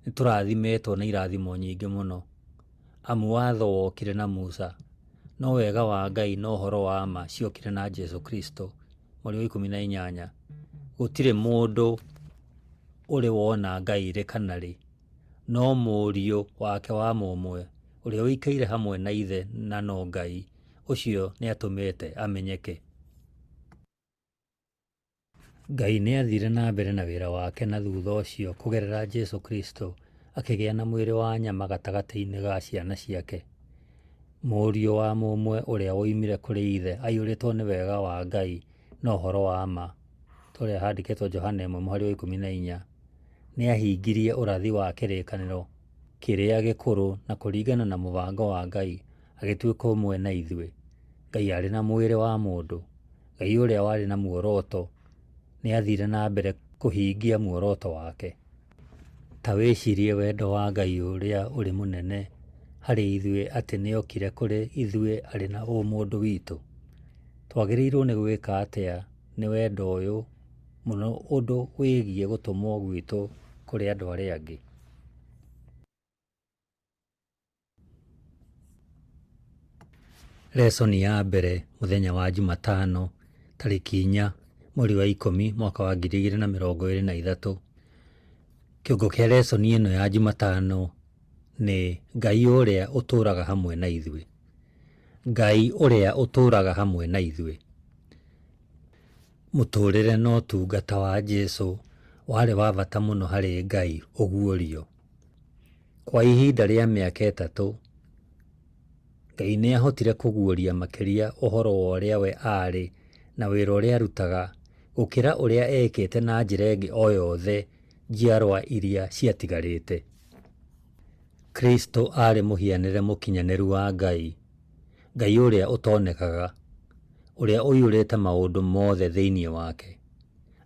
Speaker 1: nĩtũrathimĩtwo na irathimo nyingĩ mũno. Amu watho wokire na Musa, no wega wa Ngai na ũhoro wa ma ciokire na Jesu Kristo. Mũhari wa 18. Gũtirĩ mũndũ ũrĩ wona Ngai rĩ kana rĩ, no Mũriũ wake wa mũmwe, ũrĩa ũikaire hamwe na Ithe na no Ngai, ũcio nĩatũmĩte amenyeke. Ngai nĩ aathire na mbere na wĩra wake na thutha ũcio kũgerera Jesu Kristo akĩgĩa na mwĩrĩ wa nyama gatagatĩ-inĩ ga ciana ciake. Mũriũ wa mũmwe ũrĩa woimire kũrĩ Ithe aiyũrĩtwo nĩ wega wa Ngai na ũhoro wa ma, ta ũrĩa handĩkĩtwo Johana 1 mũhari wa 14, nĩ aahingirie ũrathi wa kĩrĩkanĩro kĩrĩa gĩkũrũ na kũringana na mũbango wa Ngai agĩtuĩka ũmwe na ithuĩ. Ngai arĩ na mwĩrĩ wa mũndũ. Ngai ũrĩa warĩ na muoroto nĩ aathire na mbere kũhingia muoroto wake. Ta wĩcirie wendo wa Ngai ũrĩa ũrĩ mũnene harĩ ithuĩ atĩ nĩ okire kũrĩ ithuĩ arĩ na ũmũndũ witũ. Twagĩrĩirũo nĩ gwĩka atĩa nĩ wendo ũyũ mũno ũndũ wĩgiĩ gũtũmwo gwitũ kũrĩ andũ arĩa angĩ? Lesoni ya mbere mũthenya wa Jumatano tarĩki 4 mweri wa 10 mwaka wa 2023. Kĩongo kĩa lesson ĩno ya Jumatano nĩ Ngai ũrĩa ũtũũraga hamwe na ithuĩ. Ngai ũrĩa ũtũũraga hamwe na ithuĩ. Mũtũũrĩre na ũtungata wa Jesu warĩ wa bata mũno harĩ Ngai ũguũrio. Kwa ihinda rĩa mĩaka 3, Ngai nĩ aahotire kũguũria makĩria ũhoro wa ũrĩa we aarĩ na wĩra ũrĩa arutaga gũkĩra ũrĩa eekĩte na njĩra ĩngĩ o yothe njiarwa iria ciatigarĩte. Kristo aarĩ mũhianĩre mũkinyanĩru wa Ngai, Ngai ũrĩa ũtonekaga, ũrĩa ũiyũrĩte maũndũ mothe thĩinĩ wake.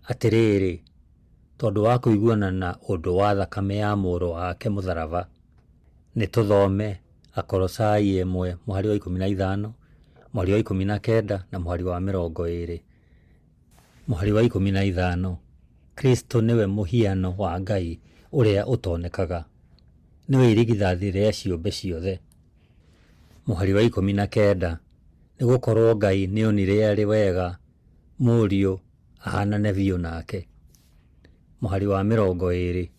Speaker 1: Atĩrĩrĩ, tondũ wa kũiguana na ũndũ wa thakame ya Mũrũ wake mũtharaba, nĩ tũthome Akolosai 1 mũhari wa 15, mũhari wa 19 na mũhari wa 20. Mũhari wa 15, Kristo nĩwe mũhiano wa Ngai ũrĩa ũtonekaga, nĩwe irigithathi rĩa ciũmbe ciothe. Mũhari wa 19, nĩ gũkorwo Ngai nĩonire arĩ wega Mũriũ ahaanane biũ nake. Mũhari wa 20,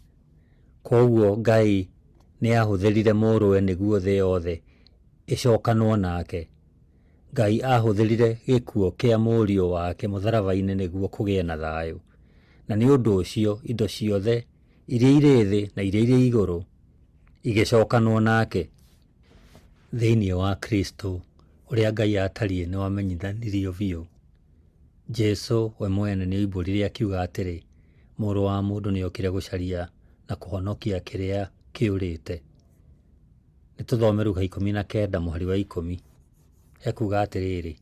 Speaker 1: kwoguo Ngai nĩ aahũthĩrire Mũrũwe nĩguo thĩ yothe ĩcokanwo nake. Ngai aahũthĩrire gĩkuũ kĩa Mũriũ wake mũtharaba-inĩ nĩguo kũgĩe na thayũ, na nĩ ũndũ ũcio indo ciothe, iria irĩ thĩ na iria irĩ igũrũ, igĩcokanwo nake. Thĩinĩ wa Kristo, ũrĩa Ngai aatariĩ nĩ wamenyithanirio biũ. Jesu we mwene nĩ oimbũrire akiuga atĩrĩ, Mũrũ wa mũndũ nĩokire gũcaria na kũhonokia kĩrĩa kĩũrĩte. Nĩ tũthome Luka 19 mũhari wa 10. Ekuuga atĩrĩrĩ,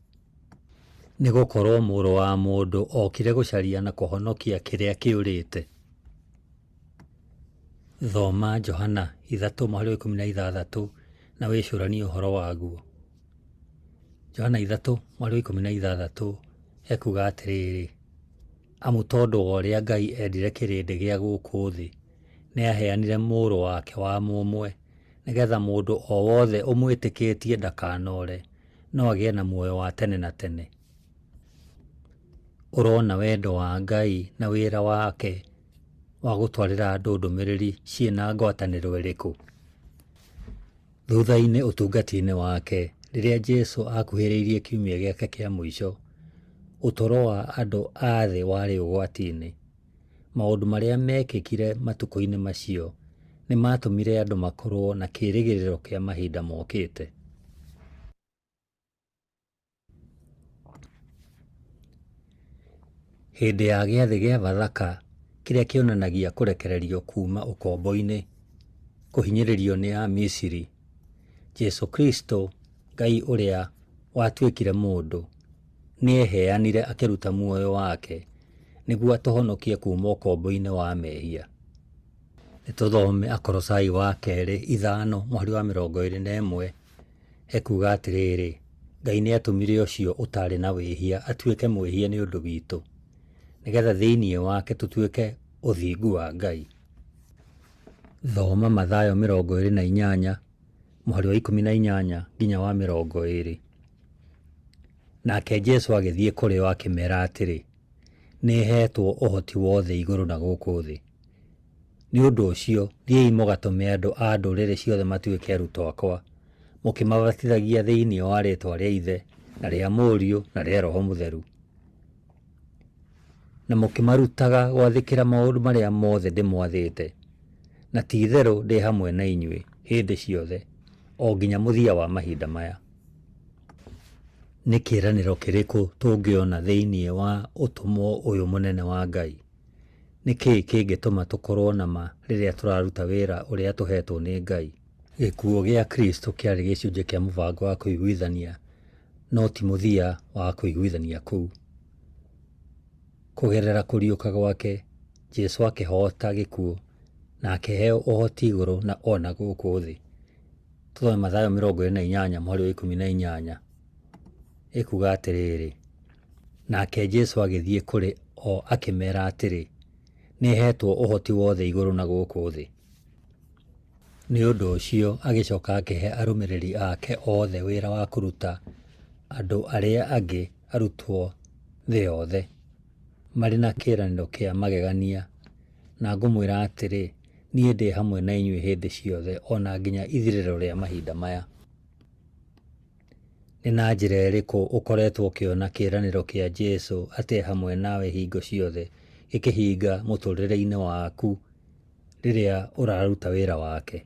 Speaker 1: nĩ gũkorwo Mũrũ wa mũndũ okire gũcaria na kũhonokia kĩrĩa kĩũrĩte. Thoma Johana 3 mũhari wa 16 na wĩcũranie ũhoro waguo. Johana 3 mũhari wa 16 ekuuga atĩrĩrĩ, amu tondũ wa ũrĩa Ngai endire kĩrĩndĩ gĩa gũkũ thĩ, nĩaheanire Mũrũ wake wa mũmwe, nĩgetha mũndũ o wothe ũmwĩtĩkĩtie ndakanore, no agĩe na muoyo wa tene na tene. Ũrona wendo wa Ngai na wĩra wake wa gũtwarĩra andũ ndũmĩrĩri ciĩna ngwatanĩro ĩrĩkũ? Thutha-inĩ ũtungati-inĩ wake, rĩrĩa Jesu aakuhĩrĩirie kiumia gĩake kĩa mũico, ũtũũro wa andũ a thĩ warĩ ũgwati-inĩ. Maũndũ marĩa meekĩkire matukũ-inĩ macio nĩ maatũmire andũ makorũo na kĩĩrĩgĩrĩro kĩa mahinda mokĩte. Hĩndĩ ya gĩathĩ kĩa Bathaka kĩrĩa kĩonanagia kũrekererio kuuma ũkombo-inĩ kũhinyĩrĩrio nĩ Amisiri, Jesu Kristo, Ngai ũrĩa watuĩkire mũndũ, nĩeheanire akĩruta muoyo wake nĩguo atũhonokie kuuma ũkombo-inĩ wa mehia. Nĩ tũthome Akolosai wa kerĩ 5 mũhari wa 21 ekuuga atĩrĩrĩ, Ngai nĩatũmire ũcio ũtarĩ na wĩhia atuĩke mwĩhia nĩ ũndũ witũ, nĩgetha thĩinĩ wake tũtuĩke ũthingu wa Ngai. Thoma Mathayo 28 mũhari wa 18 nginya wa 20. Nake Jesu agĩthiĩ kũrĩ o akĩmeera atĩrĩ, nĩheetwo ũhoti wothe igũrũ na gũkũ thĩ. Nĩ ũndũ ũcio, thiĩi mũgatũme andũ a ndũrĩrĩ ciothe matuĩke arutwo akwa, mũkĩmabatithagia thĩinĩ wa rĩĩtwa rĩa Ithe, na rĩa Mũriũ, na rĩa Roho Mũtheru, na mũkĩmarutaga gwathĩkĩra maũndũ marĩa mothe ndĩmwathĩte. Na ti-itherũ ndĩ hamwe na inyuĩ hĩndĩ ciothe, o nginya mũthia wa mahinda maya. Nĩ kĩĩranĩro kĩrĩkũ tũngĩona thĩinĩ wa ũtũmwo ũyũ mũnene wa Ngai? Nĩ kĩĩ kĩngĩtũma tũkorũo na ma rĩrĩa tũraruta wĩra ũrĩa tũheetwo nĩ Ngai? Gĩkuũ gĩa Kristo kĩarĩ gĩcunjĩ kĩa mũbango wa kũiguithania, no ti mũthia wa kũiguithania kũu. Kũgerera kũriũka gwake, Jesu akĩhoota gĩkuũ na akĩheo ũhoti igũrũ na o na gũkũ thĩ. Tũthome Mathayo 28 mũhari wa 18. Ĩkuuga atĩrĩrĩ, nake Jesu agĩthiĩ kũrĩ o akĩmeera atĩrĩ, nĩheetwo ũhoti wothe igũrũ na gũkũ thĩ. Nĩ ũndũ ũcio agĩcoka akĩhe arũmĩrĩri ake othe wĩra wa kũruta andũ arĩa angĩ arutwo thĩ yothe, marĩ na kĩĩranĩro kĩa magegania, na ngũmwĩra atĩrĩ, Niĩ ndĩ hamwe na inyuĩ hĩndĩ ciothe o na nginya ithirĩro rĩa mahinda maya. Nĩ na njĩra ĩrĩkũ ũkoretwo ũkĩona kĩĩranĩro kĩa Jesu atĩ e hamwe nawe hingo ciothe gĩkĩhinga mũtũũrĩre-inĩ waku rĩrĩa ũraruta wĩra wake?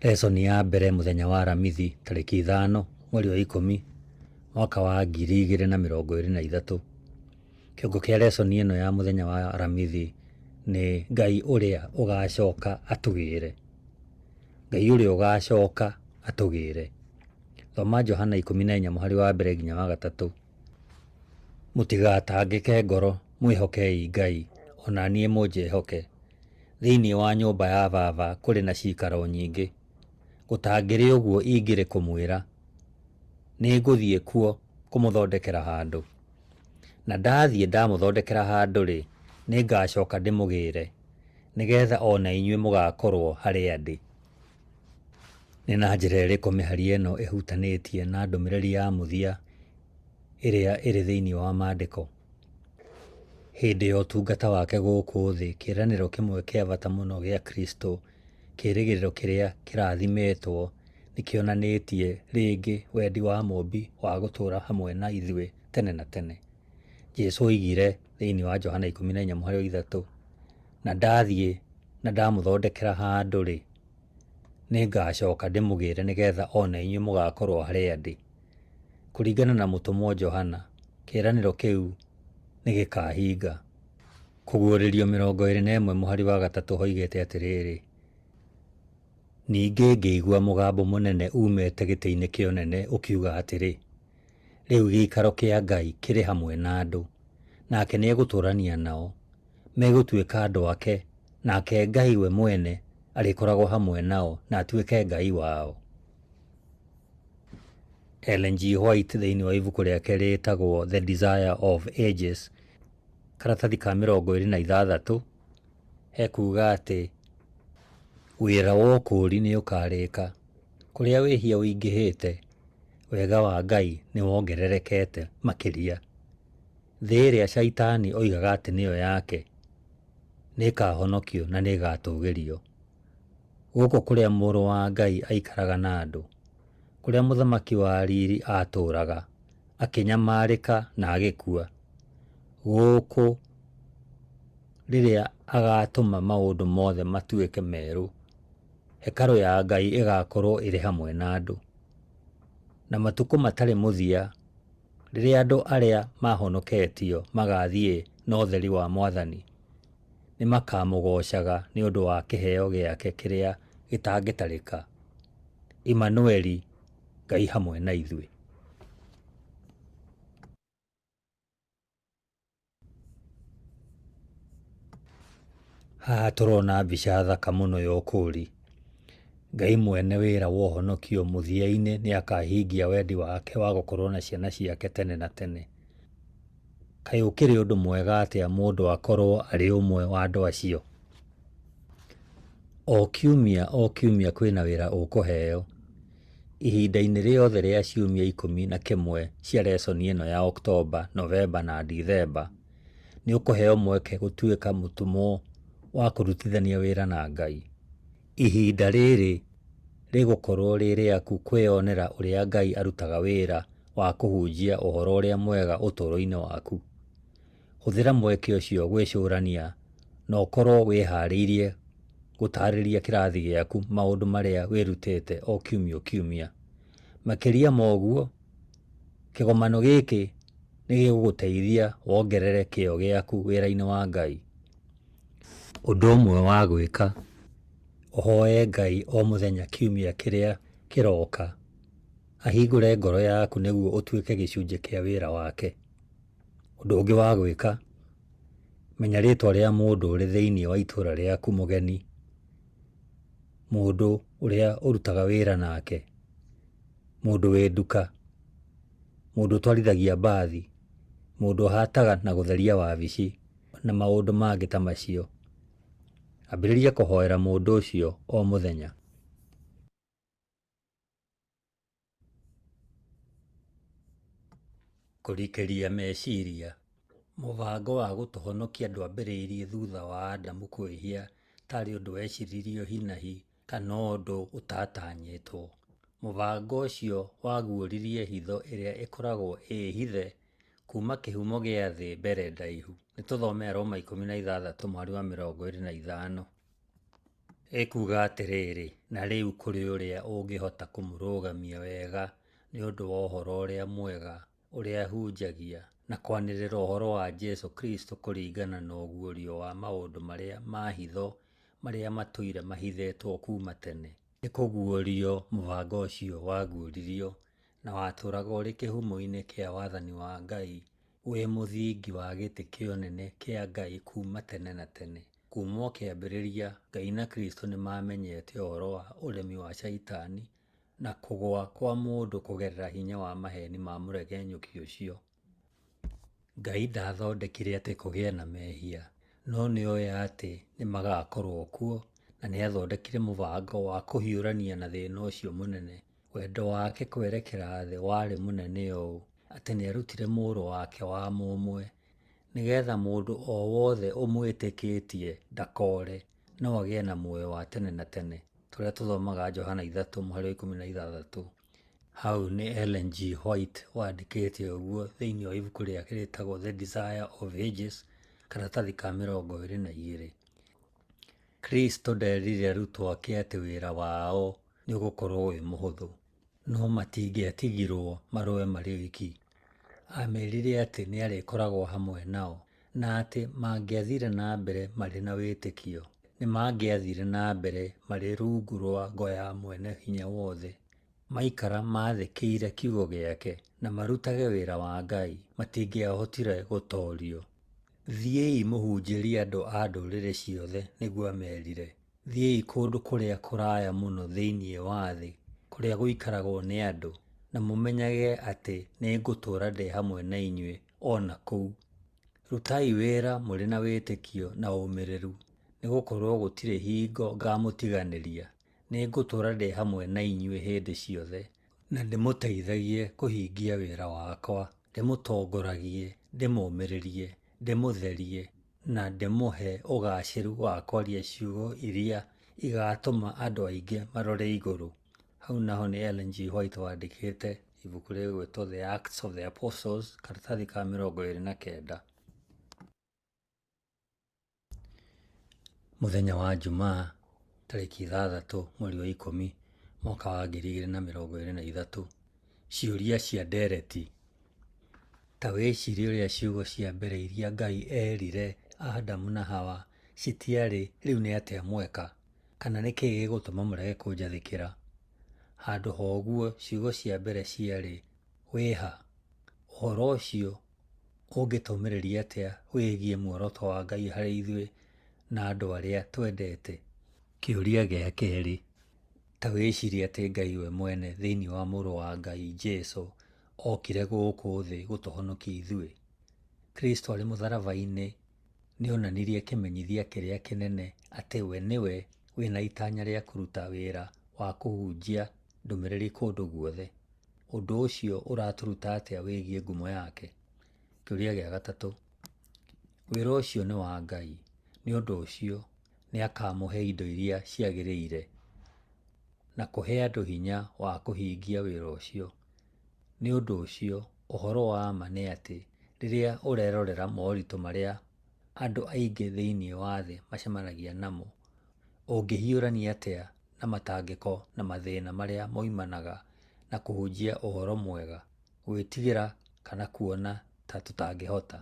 Speaker 1: Lesson ya mbere mũthenya wa Aramithi tarĩki 5 mweri wa 10 mwaka wa 2023. Kĩongo kĩa lesson ĩno ya mũthenya wa Aramithi nĩ Ngai ũrĩa ũgacoka atũgĩre. Ngai ũrĩa ũgacoka atũgĩre. Thoma Johana 14 mũhari wa mbere nginya wa gatatũ. Mũtigatangĩke ngoro, mwĩhokei Ngai, o na niĩ mũnjĩhoke. Thĩinĩ wa nyũmba ya Baba kũrĩ na ciikaro nyingĩ. Gũtangĩrĩ ũguo ingĩrĩ kũmwĩra. Nĩngũthiĩ kuo kũmũthondekera handũ. Na ndathiĩ ndamũthondekera handũ-rĩ, nĩngacoka ndĩmũgĩre, nĩgetha o na inyuĩ mũgakorwo harĩa ndĩ. Nĩ na njĩra ĩrĩkũ mĩhari ĩno ĩhutanĩtie na ndũmĩrĩri ya mũthia ĩrĩa ĩrĩ thĩinĩ wa Maandĩko? Hĩndĩ ya ũtungata wake gũkũ thĩ, kĩĩranĩro kĩmwe kĩa bata mũno gĩa Kristo, kĩĩrĩgĩrĩro kĩrĩa kĩrathimĩtwo, nĩ kĩonanĩtie rĩngĩ wendi wa Mũũmbi wa gũtũũra hamwe na ithuĩ tene na tene. Jesu oigire thĩinĩ wa Johana 14:3, na ndathiĩ na ndamũthondekera handũ-rĩ, nĩngacoka ndĩmũgĩre nĩgetha o na inyuĩ mũgakorwo harĩa ndĩ. Kũringana na mũtũmwo Johana, kĩĩranĩro kĩu nĩ gĩkahinga. Kũguũrĩrio 21 mũhari wa gatatũ hoigĩte atĩrĩrĩ, ningĩ ngĩigua mũgambo mũnene uumĩte gĩtĩ-inĩ kĩa ũnene ũkiuga atĩrĩ, rĩu gĩikaro kĩa Ngai kĩrĩ hamwe na andũ, nake nĩegũtũũrania nao, megũtuĩka andũ ake, nake Ngai we mwene arĩkoragwo hamwe nao na atuĩke Ngai wao. Ellen G. White thĩinĩ wa ibuku rĩake rĩtagwo The Desire of Ages, karatathi ka 26, ekuga atĩ wĩra wa ũkũũri nĩ ũkarĩka. Kũrĩa wĩhia ũingĩhĩte, wega wa Ngai nĩ wongererekete makĩria. Thĩ ĩrĩa Shaitani oigaga atĩ nĩyo yake nĩ ĩkahonokio na nĩ ĩgatũgĩrio. Gũkũ kũrĩa mũrũ wa Ngai aikaraga na andũ, kũrĩa mũthamaki wa riri atũũraga, akĩnyamarĩka na agĩkua. Gũkũ rĩrĩa agatũma maũndũ mothe matuĩke merũ, hekarũ ya Ngai ĩgakorwo ĩrĩ hamwe na andũ. Na matukũ matarĩ mũthia, rĩrĩa andũ arĩa mahonoketio magathiĩ na ũtheri wa Mwathani, nĩ makamũgoocaga nĩ ũndũ wa kĩheo gĩake kĩrĩa gĩtangĩtarĩka. Imanueli, Ngai hamwe na ithuĩ. Haha tũrona mbica thaka mũno ya ũkũũri. Ngai mwene wĩra wa ũhonokio mũthia-inĩ nĩ akahingia wendi wake wa gũkorwo na ciana ciake tene na tene. Kaĩ ũkĩrĩ ũndũ mwega atĩa mũndũ akorwo arĩ ũmwe wa andũ acio? O kiumia o kiumia kwĩna wĩra ũkũheo. Ihinda-inĩ rĩothe rĩa ciumia 11 cia lesson ĩno ya Oktomba, Novemba na Dithemba, nĩ ũkũheo mweke gũtuĩka mũtũmwo wa kũrutithania wĩra na Ngai. Ihinda rĩrĩ rĩgũkorwo rĩ rĩaku kwĩyonera ũrĩa Ngai arutaga wĩra wa kũhunjia ũhoro ũrĩa mwega ũtũũro-inĩ waku. Hũthĩra mweke ũcio gwĩcũrania na ũkorwo wĩhaarĩirie gũtaarĩria kĩrathi gĩaku maũndũ marĩa wĩrutĩte o kiumia o kiumia. Makĩria ma ũguo, kĩgomano gĩkĩ nĩ gĩgũgũteithia wongerere kĩyo gĩaku wĩra-inĩ wa Ngai. Ũndũ ũmwe wa gwĩka, ũhoe Ngai o mũthenya kiumia kĩrĩa kĩroka ahingũre ngoro yaku nĩguo ũtuĩke gĩcunjĩ kĩa wĩra wake. Ũndũ ũngĩ wa gwĩka, menya rĩtwa rĩa mũndũ ũrĩ thĩinĩ wa itũũra rĩaku mũgeni, mũndũ ũrĩa ũrutaga wĩra nake, mũndũ wĩ nduka, mũndũ ũtwarithagia mbathi, mũndũ ũhataga na gũtheria wabici na maũndũ mangĩ ta macio. Ambĩrĩria kũhoera mũndũ ũcio o mũthenya. Kũrikĩria meciria. Mũbango wa gũtũhonokia ndwambĩrĩirie thutha wa Adamu kwĩhia tarĩ ũndũ weciririo hinahi kana ũndũ ũtatanyĩtwo. Mũbango ũcio waguũririe hitho ĩrĩa ĩkoragwo ĩ hithe kuma kĩhumo gĩa thĩ mbere ndaihu. Nĩtũthome Aroma 16 mũhari wa 25. Ĩkuuga atĩrĩrĩ, na rĩu kũrĩ ũrĩa ũngĩhota kũmũrũgamia wega nĩ ũndũ wa Ũhoro-ũrĩa-Mwega ũrĩa hunjagia, na kwanĩrĩra ũhoro wa Jesũ Kristũ kũringana na ũguũrio wa maũndũ marĩa ma hitho marĩa matũire mahithĩtwo kuuma tene. Nĩ kũguũrio mũbango ũcio waguũririo, na watũũraga ũrĩ kĩhumo-inĩ kĩa wathani wa Ngai, wĩ mũthingi wa gĩtĩ kĩa ũnene kĩa Ngai kuuma tene na tene. Kuuma o kĩambĩrĩria, Ngai na Kristo nĩ maamenyete ũhoro wa ũremi wa Shaitani na kũgũa kwa mũndũ kũgerera hinya wa maheeni ma mũregenyũki ũcio. Ngai ndathondekire atĩ kũgĩe na mehia, no nĩ oĩ atĩ nĩ magakorũo kuo na nĩ athondekire mũbango wa kũhiũrania na thĩna ũcio mũnene. Wendo wake kwerekera thĩ warĩ mũnene ũũ atĩ nĩ arutire Mũrũ wake wa mũmwe, nĩgetha mũndũ o wothe ũmwĩtĩkĩtie ndakore, no agĩe na muoyo wa tene na tene. Tũrĩa tũthomaga Johana 3 mũhari wa 16. Hau nĩ Ellen G. White wandĩkĩte ũguo thĩinĩ wa ibuku rĩake rĩtagwo The Desire of Ages, karatathi ka 22. Kristo nderire arutwo ake atĩ wĩra wao nĩ ũgũkorũo wĩ mũhũthũ, no matingĩatigirwo marũe marĩ oiki. Aamerire atĩ nĩ arĩkoragwo hamwe nao, na atĩ mangĩathire na mbere marĩ na wĩtĩkio, nĩ mangĩathire na mbere marĩ rungu rwa ngo ya Mwene-Hinya-Wothe. Maikara maathĩkĩire kiugo gĩake na marutage wĩra wa Ngai, matingĩahotire gũtoorio. Thiĩi mũhunjĩrie andũ a ndũrĩrĩ ciothe, nĩguo aamerire. Thiĩi kũndũ kũrĩa kũraya mũno thĩinĩ wa thĩ kũrĩa gũikaragwo nĩ andũ, na mũmenyage atĩ nĩngũtũũra ndĩ hamwe na inyuĩ o na kũu. Rutai wĩra mũrĩ na wĩtĩkio na ũmĩrĩru, nĩ gũkorũo gũtirĩ hingo ngamũtiganĩria. Nĩngũtũũra ndĩ hamwe na inyuĩ hĩndĩ ciothe, na ndĩmũteithagie kũhingia wĩra wakwa, ndĩmũtongoragie, ndĩmũũmĩrĩrie, ndĩmũtherie, na ndĩmũhe ũgaacĩru wa kwaria ciugo iria igaatũma andũ aingĩ marore igũrũ. Hau naho nĩ Ellen G. White wandĩkĩte ibuku rĩgwĩtwo The Acts of the Apostles, karatathi ka 29. Mũthenya wa Jumaa tarĩki 6 mweri wa 10 mwaka wa 2023. Ciũria cia ndereti. Ta wĩcirie ũrĩa ciugo cia mbere iria Ngai eerire Adamu na Hawa citiarĩ rĩu nĩ atĩa mweka? Kana nĩ kĩĩ gĩgũtũma mũrege kũnjathĩkĩra? Handũ ha ũguo ciugo cia mbere ciarĩ wĩha? Ũhoro ũcio ũngĩtũmĩrĩria atĩa wĩgiĩ muoroto wa Ngai harĩ ithuĩ na andũ arĩa twendete? Kĩũria gĩa kerĩ, ta wĩcirie atĩ Ngai we mwene thĩinĩ wa Mũrũ wa Ngai Jesu okire gũkũ thĩ gũtũhonokia ithuĩ. Kristo arĩ mũtharaba-inĩ nĩ onanirie kĩmenyithia kĩrĩa kĩnene atĩ we nĩwe wĩna itanya rĩa kũruta wĩra wa kũhunjia ndũmĩrĩri kũndũ guothe. Ũndũ ũcio ũratũruta atĩa wĩgiĩ ngumo yake? Kĩũria gĩa gatatũ, wĩra ũcio nĩ wa Ngai, nĩ ũndũ ũcio nĩ akamũhe indo iria ciagĩrĩire na kũhe andũ hinya wa kũhingia wĩra ũcio. Nĩ ũndũ ũcio, ũhoro wa ma nĩ atĩ rĩrĩa ũrerorera moritũ marĩa andũ aingĩ thĩinĩ wa thĩ macemanagia namo, ũngĩhiũrania atĩa na matangĩko na mathĩna marĩa moimanaga na kũhunjia ũhoro mwega, gwĩtigĩra kana kuona ta tũtangĩhota?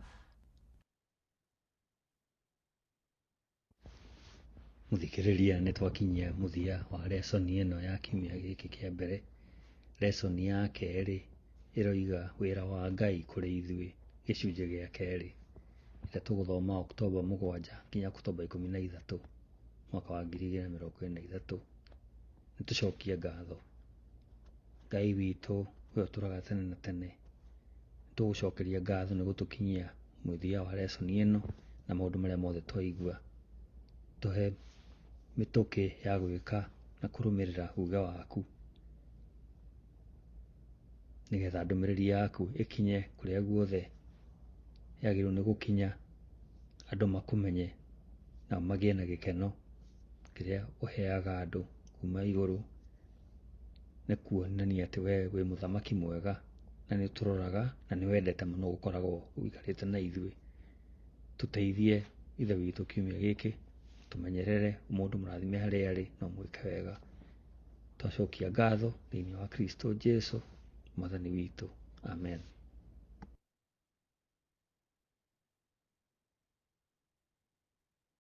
Speaker 1: Mũthikĩrĩria, nĩ twakinyia mũthia wa lesson ĩno ya kiumia gĩkĩ kĩa mbere. Lesson ya kerĩ ĩroiga wĩra wa Ngai kũrĩ ithuĩ, gĩcunjĩ gĩa kerĩ, ĩrĩa tũgũthoma Oktoba 7 nginya Oktoba 13 mwaka wa 2023. Nĩ tũcokie ngatho Ngai witũ we ũtũraga tene na tene. Nĩ tũgũcokeria ngatho nĩ gũtũkinyia mũthia wa lesson ĩno na maũndũ marĩa mothe twaigua. Tũhe mĩtũkĩ ya gwĩka na kũrũmĩrĩra uge waku, nĩgetha ndũmĩrĩri yaku ĩkinye kũrĩa guothe yagĩrĩirwo nĩ gũkinya, andũ makũmenye na magĩe na gĩkeno kĩrĩa ũheaga andũ kuma igũrũ, nĩ kuonania atĩ we wĩ mũthamaki mwega na nĩ ũtũroraga na nĩ wendete mũno gũkoragwo ũikarĩte na ithuĩ. Tũteithie Ithe witũ kiumia gĩkĩ, tũmenyerere mũndũ mũrathime harĩa arĩ na ũmwĩke wega. Twacokia ngatho thĩinĩ wa Kristo Jesu mwathani witũ. Amen.